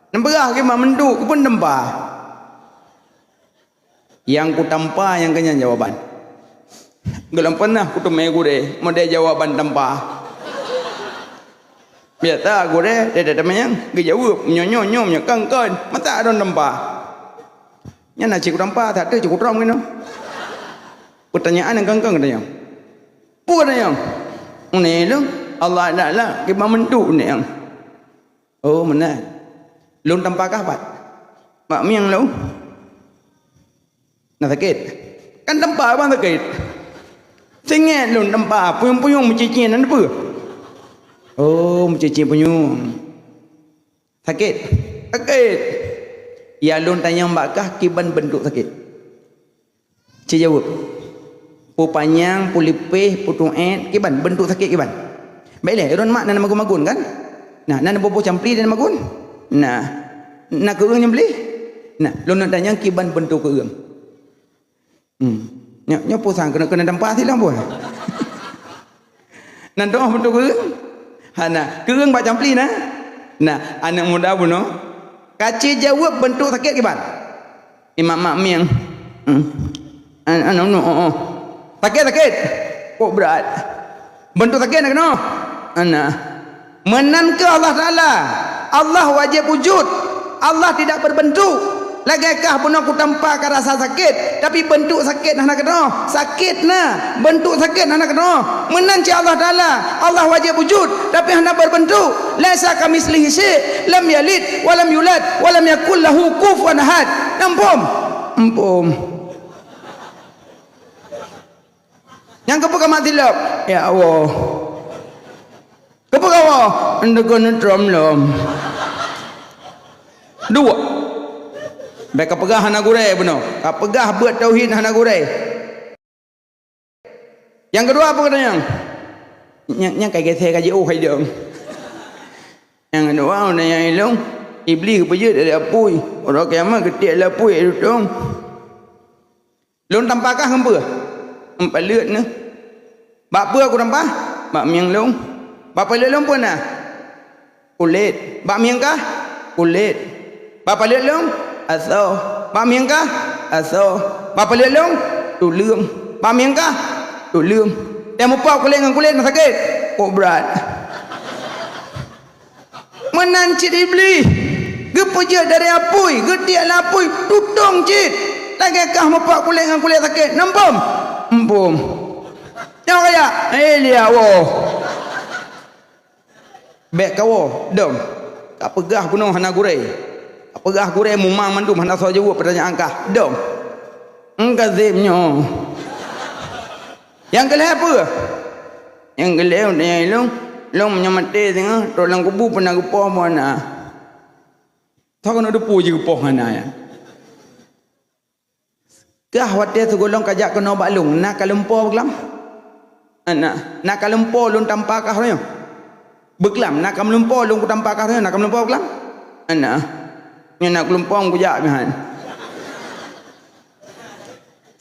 Neupeugah kiban meuntu, keupeue tampa? Nyang kutampa nyang keunyan jawaban. Gohlom peunah kuteumé gurée, modél jawaban tampa. Biasa gurée, teuma nyang geujaweueb, nyoe, nyoe, nyoe, nyoe, kon, kon, masa droen tampa. Nyan na cit kutampa, that teuk cit kutrom keunoe. Peutanyaan nyang kon-kon katanyong. Peue katanyong? Ulôn, Allah Taala kiban meuntu katanyong. Oh, meunan. Lôn tampa kah pat? Mak mieng lôn. Na sakét? Kan tampa ban sakét. Singét lôn tampa, puyong-puyong meucicien na peue? Oh, meucicien puyong. Sakét? Sakét. Ya lôn tanyong bak kah kiban beuntuk sakét. Ci jaweueb. Peue panyang, peue lipéh, peue tuét, kiban, beuntuk sakét kiban. Bék lé, droen mak na magun-magun kan? Nah, na boh-boh campli dan magun? Nah, na keureung nyang bli? Nah, lôn neuk tanyong kiban beuntuk keureung. Hmm. Nyoe, nyoe peue sang keuneuk, keuneuk tampa silang boh. Nan doh beutôi keu? Hana. Keureung bak campli na? Nah, aneuk muda bunoe. Ka ci jaweueb beuntuk sakét kiban? Imak mak mieng. Hmm. An-, anu, nu, oh, oh. Sakét, sakét. Kok brat. Beuntuk sakét na keunoe? Ana. Meunan keuh Allah Taala. Allah wajéb wujud. Allah tidak berbentuk. Lagée kah bunoe kutampa ka rasa sakét, tapi beuntuk sakét hana keunoe. Sakét na, beuntuk sakét hana keunoe. Meunan cit Allah Taala. Allah wajéb wujud, tapi hana berbentuk. Laisa kamitslihi syai', lam yalid, walam yulad, walam yakul lahu kufuwan ahad. Ampôn. Ampôn. Nyang keupeue ka mat silop? Ya Allah. Keupeue ka woe? Endeuh keuneutrom lom. Dua. Bèk ka peugah hana gurée bunoe. Ka peugah beuet tauhid hana gurée. Nyang keudua apa kata nyang? Nyang, nyang ka geusé ka jiôh hai dong. Nyang keudua, nyang ilong, Iblih geupeujeuet dari apui. Uroe kiamat geutiek lé apui, ai tutong. Lôn tampa kah ngon peue? Ngon paleuet neuh. Bak peue kutampa? Bak mieng lôn. Bak paleuet lôn peue na? Kulét. Bak mieng kah? Kulét. Bak paleuet lôn? Asoe. Bak mieng kah? Asoe. Bak paleuet lôn? Tuleueng. Bak mieng kah? Tuleueng. Teuh mupok kulét ngon kulét na sakét? Kok brat. Meunan cit Iblih, geupeujeuet dari apui, geutiek lam apui, tutong cit. Lagée kah mupok kulét ngon kulét sakét, na ampôn? Ampôn. Nyoe kaya, eh, liya woe. Bèk ka woe, dong. Ka peugah bunoe hana gurée. Ka peugah gurée mumang mandum hana soe jaweueb peutanyaan kah, dong. Engkazib nyoe. Nyang keu lhée peue? Nyang keu lhée tanyong ilong, ilong meunyoe maté singoh, trok lam kubu peue na geupoh meuhana. Soe keuneuk teupeue jih geupoh hana nyan. Kah watée sigohlom ka jak keunoe bak lôn, na ka lumpo beuklam? Ana, na ka lumpo lôn tampa kah uroe nyoe? Beuklam, na ka lumpo lôn kutampa kah uroe nyoe, na ka lumpo beuklam? Ana, nyoe na ka lumpo kujak meuhan.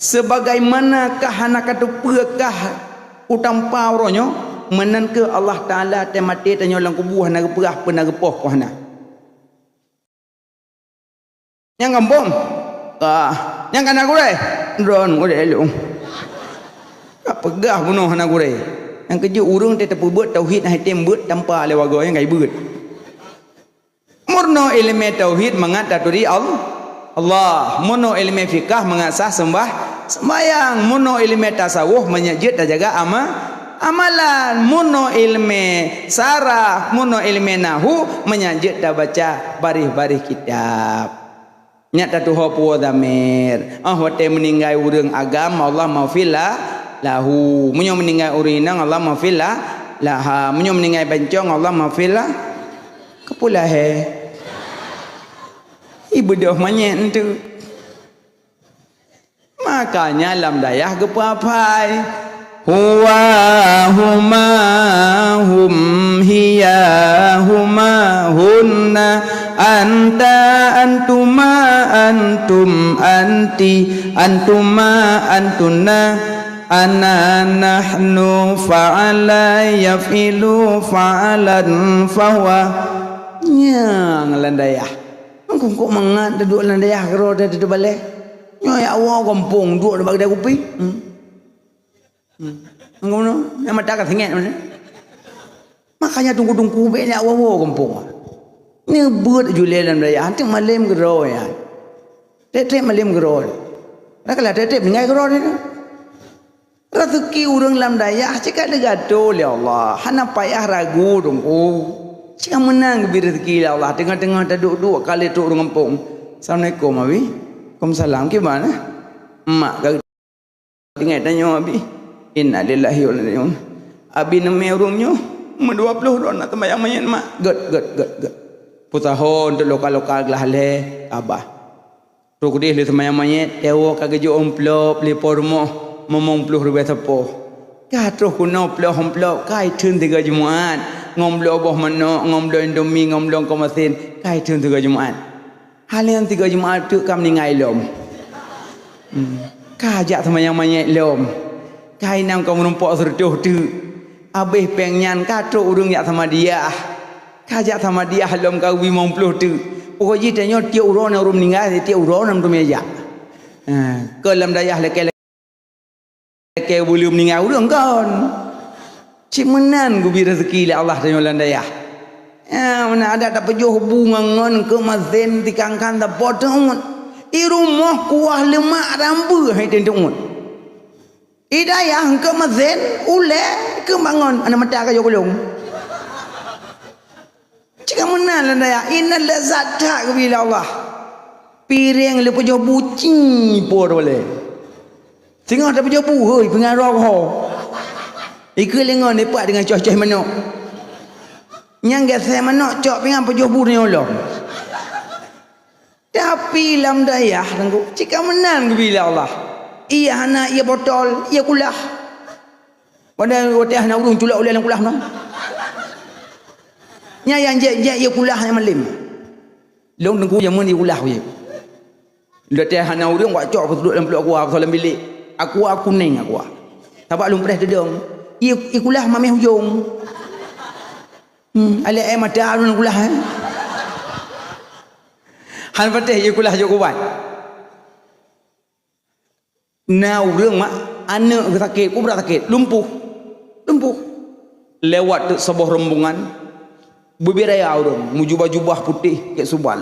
Sebagaimana kah hana ka teupeue kah kutampa uroe nyoe, meunan keuh Allah Taala watée maté tanyoe lam kubu hana geupeugah peue na geupoh kah hana. Nyang gampông? Ka. Nyang kana gurée? Droen gurée lôn. Ka peugah bunoe hana gurée. Nyang keujeuet ureuëng teuh teupeubeuet tauhid hana item beuet tampa lé wagoe nyang ka ibeuet. Meurunoe iéleumé tauhid mangat taturi Al-, Allah. Meurunoe iéleumé fikah mangat sah seumbah, seumbahyang. Meurunoe iéleumé tasawuf mangat jeuet tajaga ama-, amalan. Meurunoe iéleumé sarah, meurunoe iéleumé nahu mangat jeuet tabaca baréh-baréh kitab. Nyak tatuho puwoe dhamér. Oh, watée meuninggai ureuëng agam, Allahummaghfir la-, lahu. Meunyoe meuninggai ureuëng inong, Allahummaghfir la-, laha. Meunyoe meuninggai bancong, Allahummaghfir la-, Keupeue lahé? Ibeudôh manyét eunteuk. Makanya lam dayah geupeuaphai, "Huwa huma hum hiya huma hunna anta antuma antum anti antuma antunna ana nahnu fa'ala yaf'ilu fa'alan fahuwa." Nyang lam dayah. Engkau kok mangat duek lam dayah keudroe teuh teubalée. Nyoe ya Allah gampông duek bak keudai kupi. Hmm. Hmm. Engkau nyoe, nyang mata ka singét mana? Makanya tungku-tungku bék nyak woe-woe gampông. Nyoe beuet julée lam dayah, anteuk malém keudroe nyan. Trép-trép malém keudroe. Dah kalah trép-trép ninggai keudroe teuh. Raseuki ureuëng lam dayah cit ka geugato lé Allah, hana payah ragu teungku. Cit ka meunan geubri raseuki lé Allah, teungoh-teungoh taduek-duek ka lé trok ureuëng gampông. "Assalamualaikum, Abi." "Waalaikumsalam, kiban, eh?" "Mak ka ingat tanyoe, Abi." "Innalillahi wa inna ilaihi raji'un." "Abi neumé ureuëng nyoe, meudua ploh droe na teumayang manyét, Mak." "Gét, gét, gét, gét." Putahon teuh lokal-lokal glah lé, abah. Trok keudeh lé seumayang manyét, tewoe ka geujok amplop lé po rumoh, meumong ploh ribée sapo. Ka troh keunoe ploh amplop, ka itheun sigoe Jumat, ngon bloe boh manok, ngon bloe indomie, ngon bloe keumasin, ka itheun sigoe Jumat. Haleun sigoe Jumat teuk ka meuninggai lom. Hmm. Ka jak seumayang manyét lom. Ka inong ka meurumpok sireutôh teuk. Abéh péng nyan ka trok ureuëng jak samadiah. Ka jak samadiah lom ka limong ploh teuk. Pokok jih tanyoe tiep uroe na ureuëng meuninggai, tiep uroe na ureuëng jak. Ha, keu lam dayah lakée-lakée Keu beuleum ninggai ureuëng kon. Cit meunan geubi rezeki lé Allah tanyoe lam dayah. Ya, meunan adak tapeujoh bu ngon ngon keu mazen tikang-kang tapo teuôt. I rumoh kuah leumak rambeuh hai teuôt. I dayah keu mazen ulée keu bangon aneuk mata ka jok ulông. Cit ka meunan lam dayah, inan lezat that geubi lé Allah. Piréng le peujoh bu ci po teubalée. Singoh tapeujoh bu, hôi, pingan roh ho. Ikeue lingon ipat dengan coh-coh manok. Nyang gasée manok cok pingan peujoh bu nyoe lom. Tapi lam dayah, Teungku, cit ka meunan geubi lé Allah. Iya hana, iya botol, iya kulah. Padahai watée hana ureuëng culok ulée lam kulah nyoe. Nyan nyang jek-jek iya kulah nyang malem. Lôn Teungku jameun iya kulah, ya. Watée hana ureuëng wak cok peuduek lam pluek aqua, peusoe lam bilék. Aqua kunéng aqua. Sabab lôn preh teudong. Iya, iya kulah mameh ujong. Hmm, alek air mata lôn kulah, eh. Han patéh iya kulah jok ubat. Na ureuëng mak, aneuk sakét, kubra sakét, lumpuh. Lumpuh. Lewat teuk saboh rombongan, bubiraya ureuëng, meujubah-jubah putéh keu subal.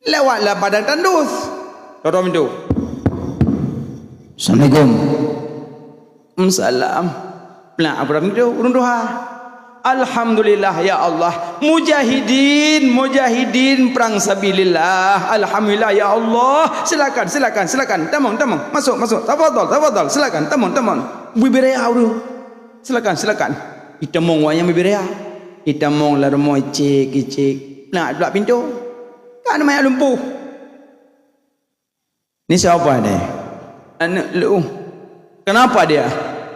Lewat lam padang tandus. Toto pintu. Assalamualaikum. Waalaikumsalam. Plak, apa pintu? Ureuëng tuha. Alhamdulillah, ya Allah. Mujahidin, mujahidin, perang sabilillah. Alhamdulillah, ya Allah. Silakan, silakan, silakan. Tamong, tamong. Masuk, masuk. Tafadhal, tafadhal. Silakan, tamong, tamong. Bubiraya ureuëng. Silakan, silakan. Itamong wayang bubiraya. Itamong lam rumoh icek, icek. Nak, plak pintu. Kan mayat lumpuh. Ni siapa ni? Aneuk lôn. Kenapa dia?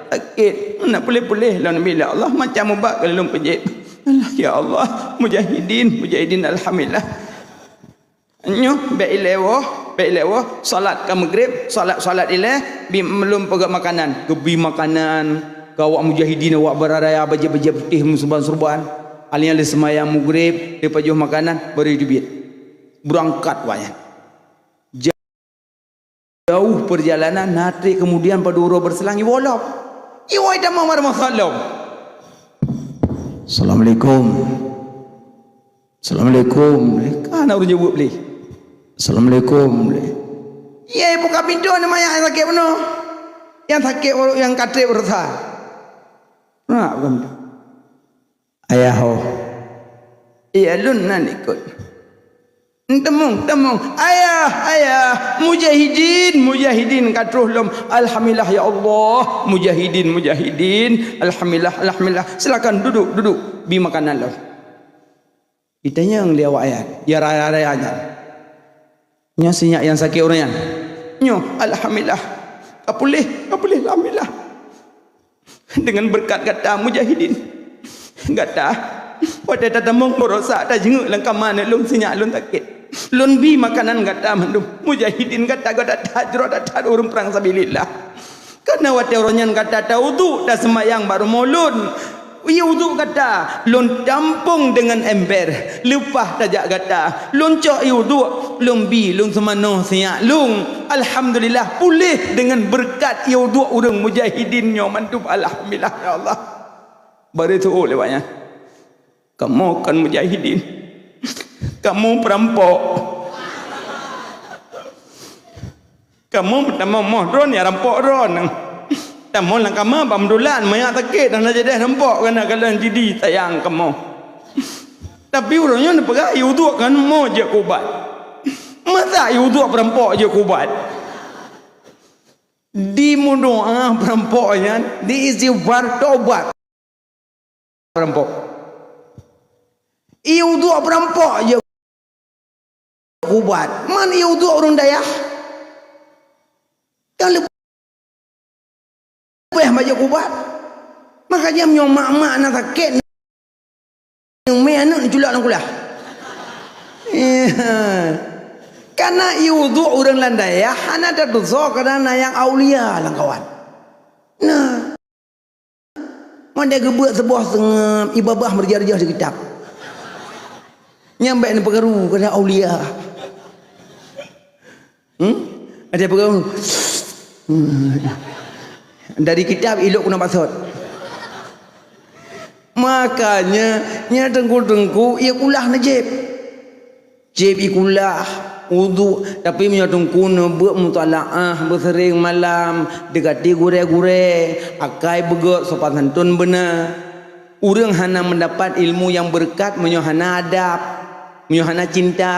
Sakét. Nak puléh-puléh lôn bila Allah macam ubat keu lôn peujiet. Alah, ya Allah, mujahidin, mujahidin, alhamdulillah. Nyoh, bék ilée woe, bék ilée woe, salat ka maghrib, salat, salat ilée, bi lôn peugah makanan. Geubi makanan, keu awak mujahidin, awak baraya, bajée-bajée putéh, meusurban-surban. Alèh nyan lé seumayang maghrib, lé pajoh makanan, baru jiteubiet. Beurangkat awak nyan. Jauh perjalanan, na trép kemudian padub uroe beureuselang, iwoe lom. Iwoe tamong bak rumoh salom. Assalamualaikum. Assalamualaikum. Ka na ureueng jaweueb lé. Assalamualaikum lé. Iya, ibuka pintoe, na manyak nyang sakét bunoe. Nyang sakét, nyang ka trép beureusa. Nah, bukan. Ayah ho. Iya, lôn nan ikot. Teumeung, teumeung. Ayah, ayah. Mujahidin, mujahidin ka troh lom. Alhamdulillah, ya Allah. Mujahidin, mujahidin. Alhamdulillah, alhamdulillah. Silakan duduk, duduk. Bi makanan lom. Itanyong lé awak nyan, ya raya-raya nyan. Nyoe sinyak nyang sakét ureueng nyan. Nyoe, alhamdulillah. Ka puléh, ka puléh, alhamdulillah. Dengan beureukat gata mujahidin. Gata, watèe tatamong baroesa, tajeungeuk lam kama aneuk lôn, sinyak lôn sakét. Lôn bi makanan gata mandum. Mujahidin gata, gata that jroh, that that ureueng prang sabilillah. Kana watèe uroe nyan gata tawudhu, taseumayang bak rumoh lôn. Ié wudhu gata, lôn tampông deungon ember. Leupah tajak gata, lôn cok ié wudhu, lôn bi, lôn seumanoe sinyak lôn. Alhamdulillah, puléh deungon beureukat ié wudhu ureueng mujahidin nyoe mandum. Alhamdulillah, ya Allah. Bari tu'oh lewat nyan. Kamoe kon mujahidin. Kamoe peurampok. Kamoe meutamong moh droeneuh, rampok droeneuh. Tamong lam kama bak meudulan, manyak sakét dan hana jadeh rampok, kana kalon jidi sayang kamoe. Tapi uroe nyoe neupeugah ié wudhu kamoe jeuet keu ubat. Masa ié wudhu peurampok jeuet keu ubat? Dimeudoa peurampok nyan, diistighfar, tobat. Peurampok. Ié wudhu peurampok jeuet keu ubat. Man ié wudhu ureueng dayah. Kan leubeh bajeuet keu ubat. Makanya meunyoe mak-mak na sakét, neumè aneuk neuculok lam kulah. Kana ié wudhu ureueng lam dayah hana tatusoe, kana na nyang aulia lam kawan. Nah. Mandai geubeuet seuboh seungab, ibabah meureuja-reuja di kitab. Nyang bèk neupeukaru keu aulia. Hmm? Ada peugah. Dari kitab ilok keunoe basot. Makanya, nyan teungku-teungku, ie kulah neujieb. Jieb ie kulah, udhu. Tapi meunyoe teungku neubeuk mutalaah beuseureng malam, deukati gurée-gurée, akai beugét, sopan santun beuna. Ureuëng hana meudapat ilmu nyang beureukat meunyoe hana adab, meunyoe hana cinta.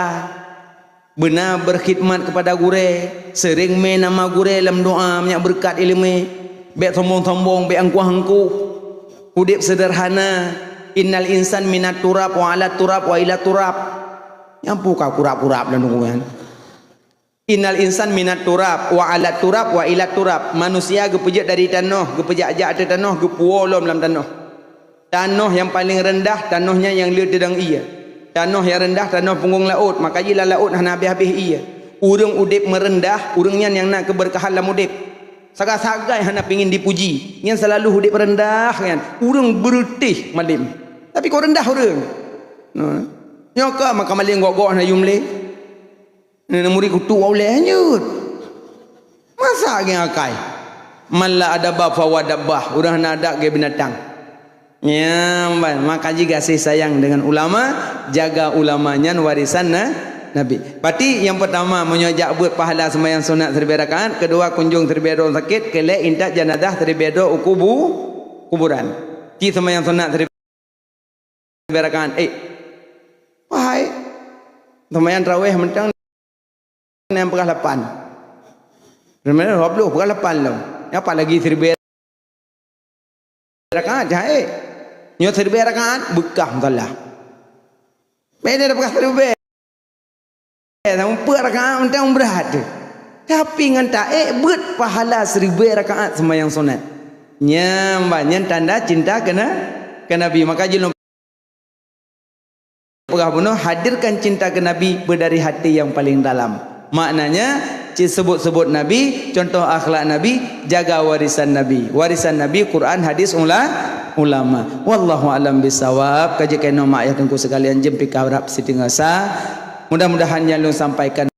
Beuna beukhidmat keupada gurée, seuréng mé nama gurée lam doá, meunyak beureukat iéleumé. Bék sombong-sombong, bék angkuh-angkuh. Udeb seudeurhana. Innal insan minat turab wa alat turab wa ila turab. Nyang pu ka kurab-kurab lam doá nyan. Innal insan minat turab wa alat turab wa ila turab. Manusia geupeujeuet dari tanoh, geupeujak-jak ateueh tanoh, geupuwoe lom lam tanoh. Tanoh nyang paleng reundah, tanoh nyan nyang le teudong ié. Tanoh nyang reundah, tanoh punggong laôt, maka jih lam laôt hana habéh-habéh ié. Ureuëng udeb meureundah, ureuëng nyan nyang na keubeurkahan lam udeb. Sagai-sagai hana pingin dipuji, nyan seulalu udeb reundah nyan. Ureuëng beureutéh malem, tapi kon reundah ureuëng. Nah, nyoe ka maka malem gok-gok hana yum lé. Nenek murit kutu ulée hanyut. Masa geng akai? Man la adaba fahuwa dabbah. Ureuëng hana adab geu binatang. Nyan ban, maka jih gaséh sayang dengan ulama, jaga ulama nyan warisan na, Nabi. Pati nyang peutama, meunyoe jak beuet pahala seumayang sunat siribée rakaat, keudua kunjong siribée droe sakét, keulhée intat janazah siribée droe u kubu-, kuburan. Ci seumayang sunat siribée rakaat, eh. Wahai, seumayang tarawih mantong nyang peugah lapan. Sebenarnya dua puluh, peugah lapan lom. Nyan apa lagi siribée rakaat, cahai. Nyoe siribée rakaat, beukah meusalah. Beda dah peugah siribée. Sama peuet rakaat mantong brat. Tapi ngon taék beuet pahala siribée rakaat seumayang sunat. Nyan ban, nyan tanda cinta keu na-, keu Nabi. Maka jih lôn peugah bunoe, hadirkan cinta keu Nabi beudari hati nyang paleng dalam. Maknanya, ci seubut-seubut Nabi, contoh akhlak Nabi, jaga warisan Nabi. Warisan Nabi, Quran, hadis, ula-, ulama. Wallahu a'lam bissawab. Ka jeuet keunoe mak ayah teungku sekalian, jeuem pih ka rab siteungoh sa. Mudah-mudahan nyang lôn sampaikan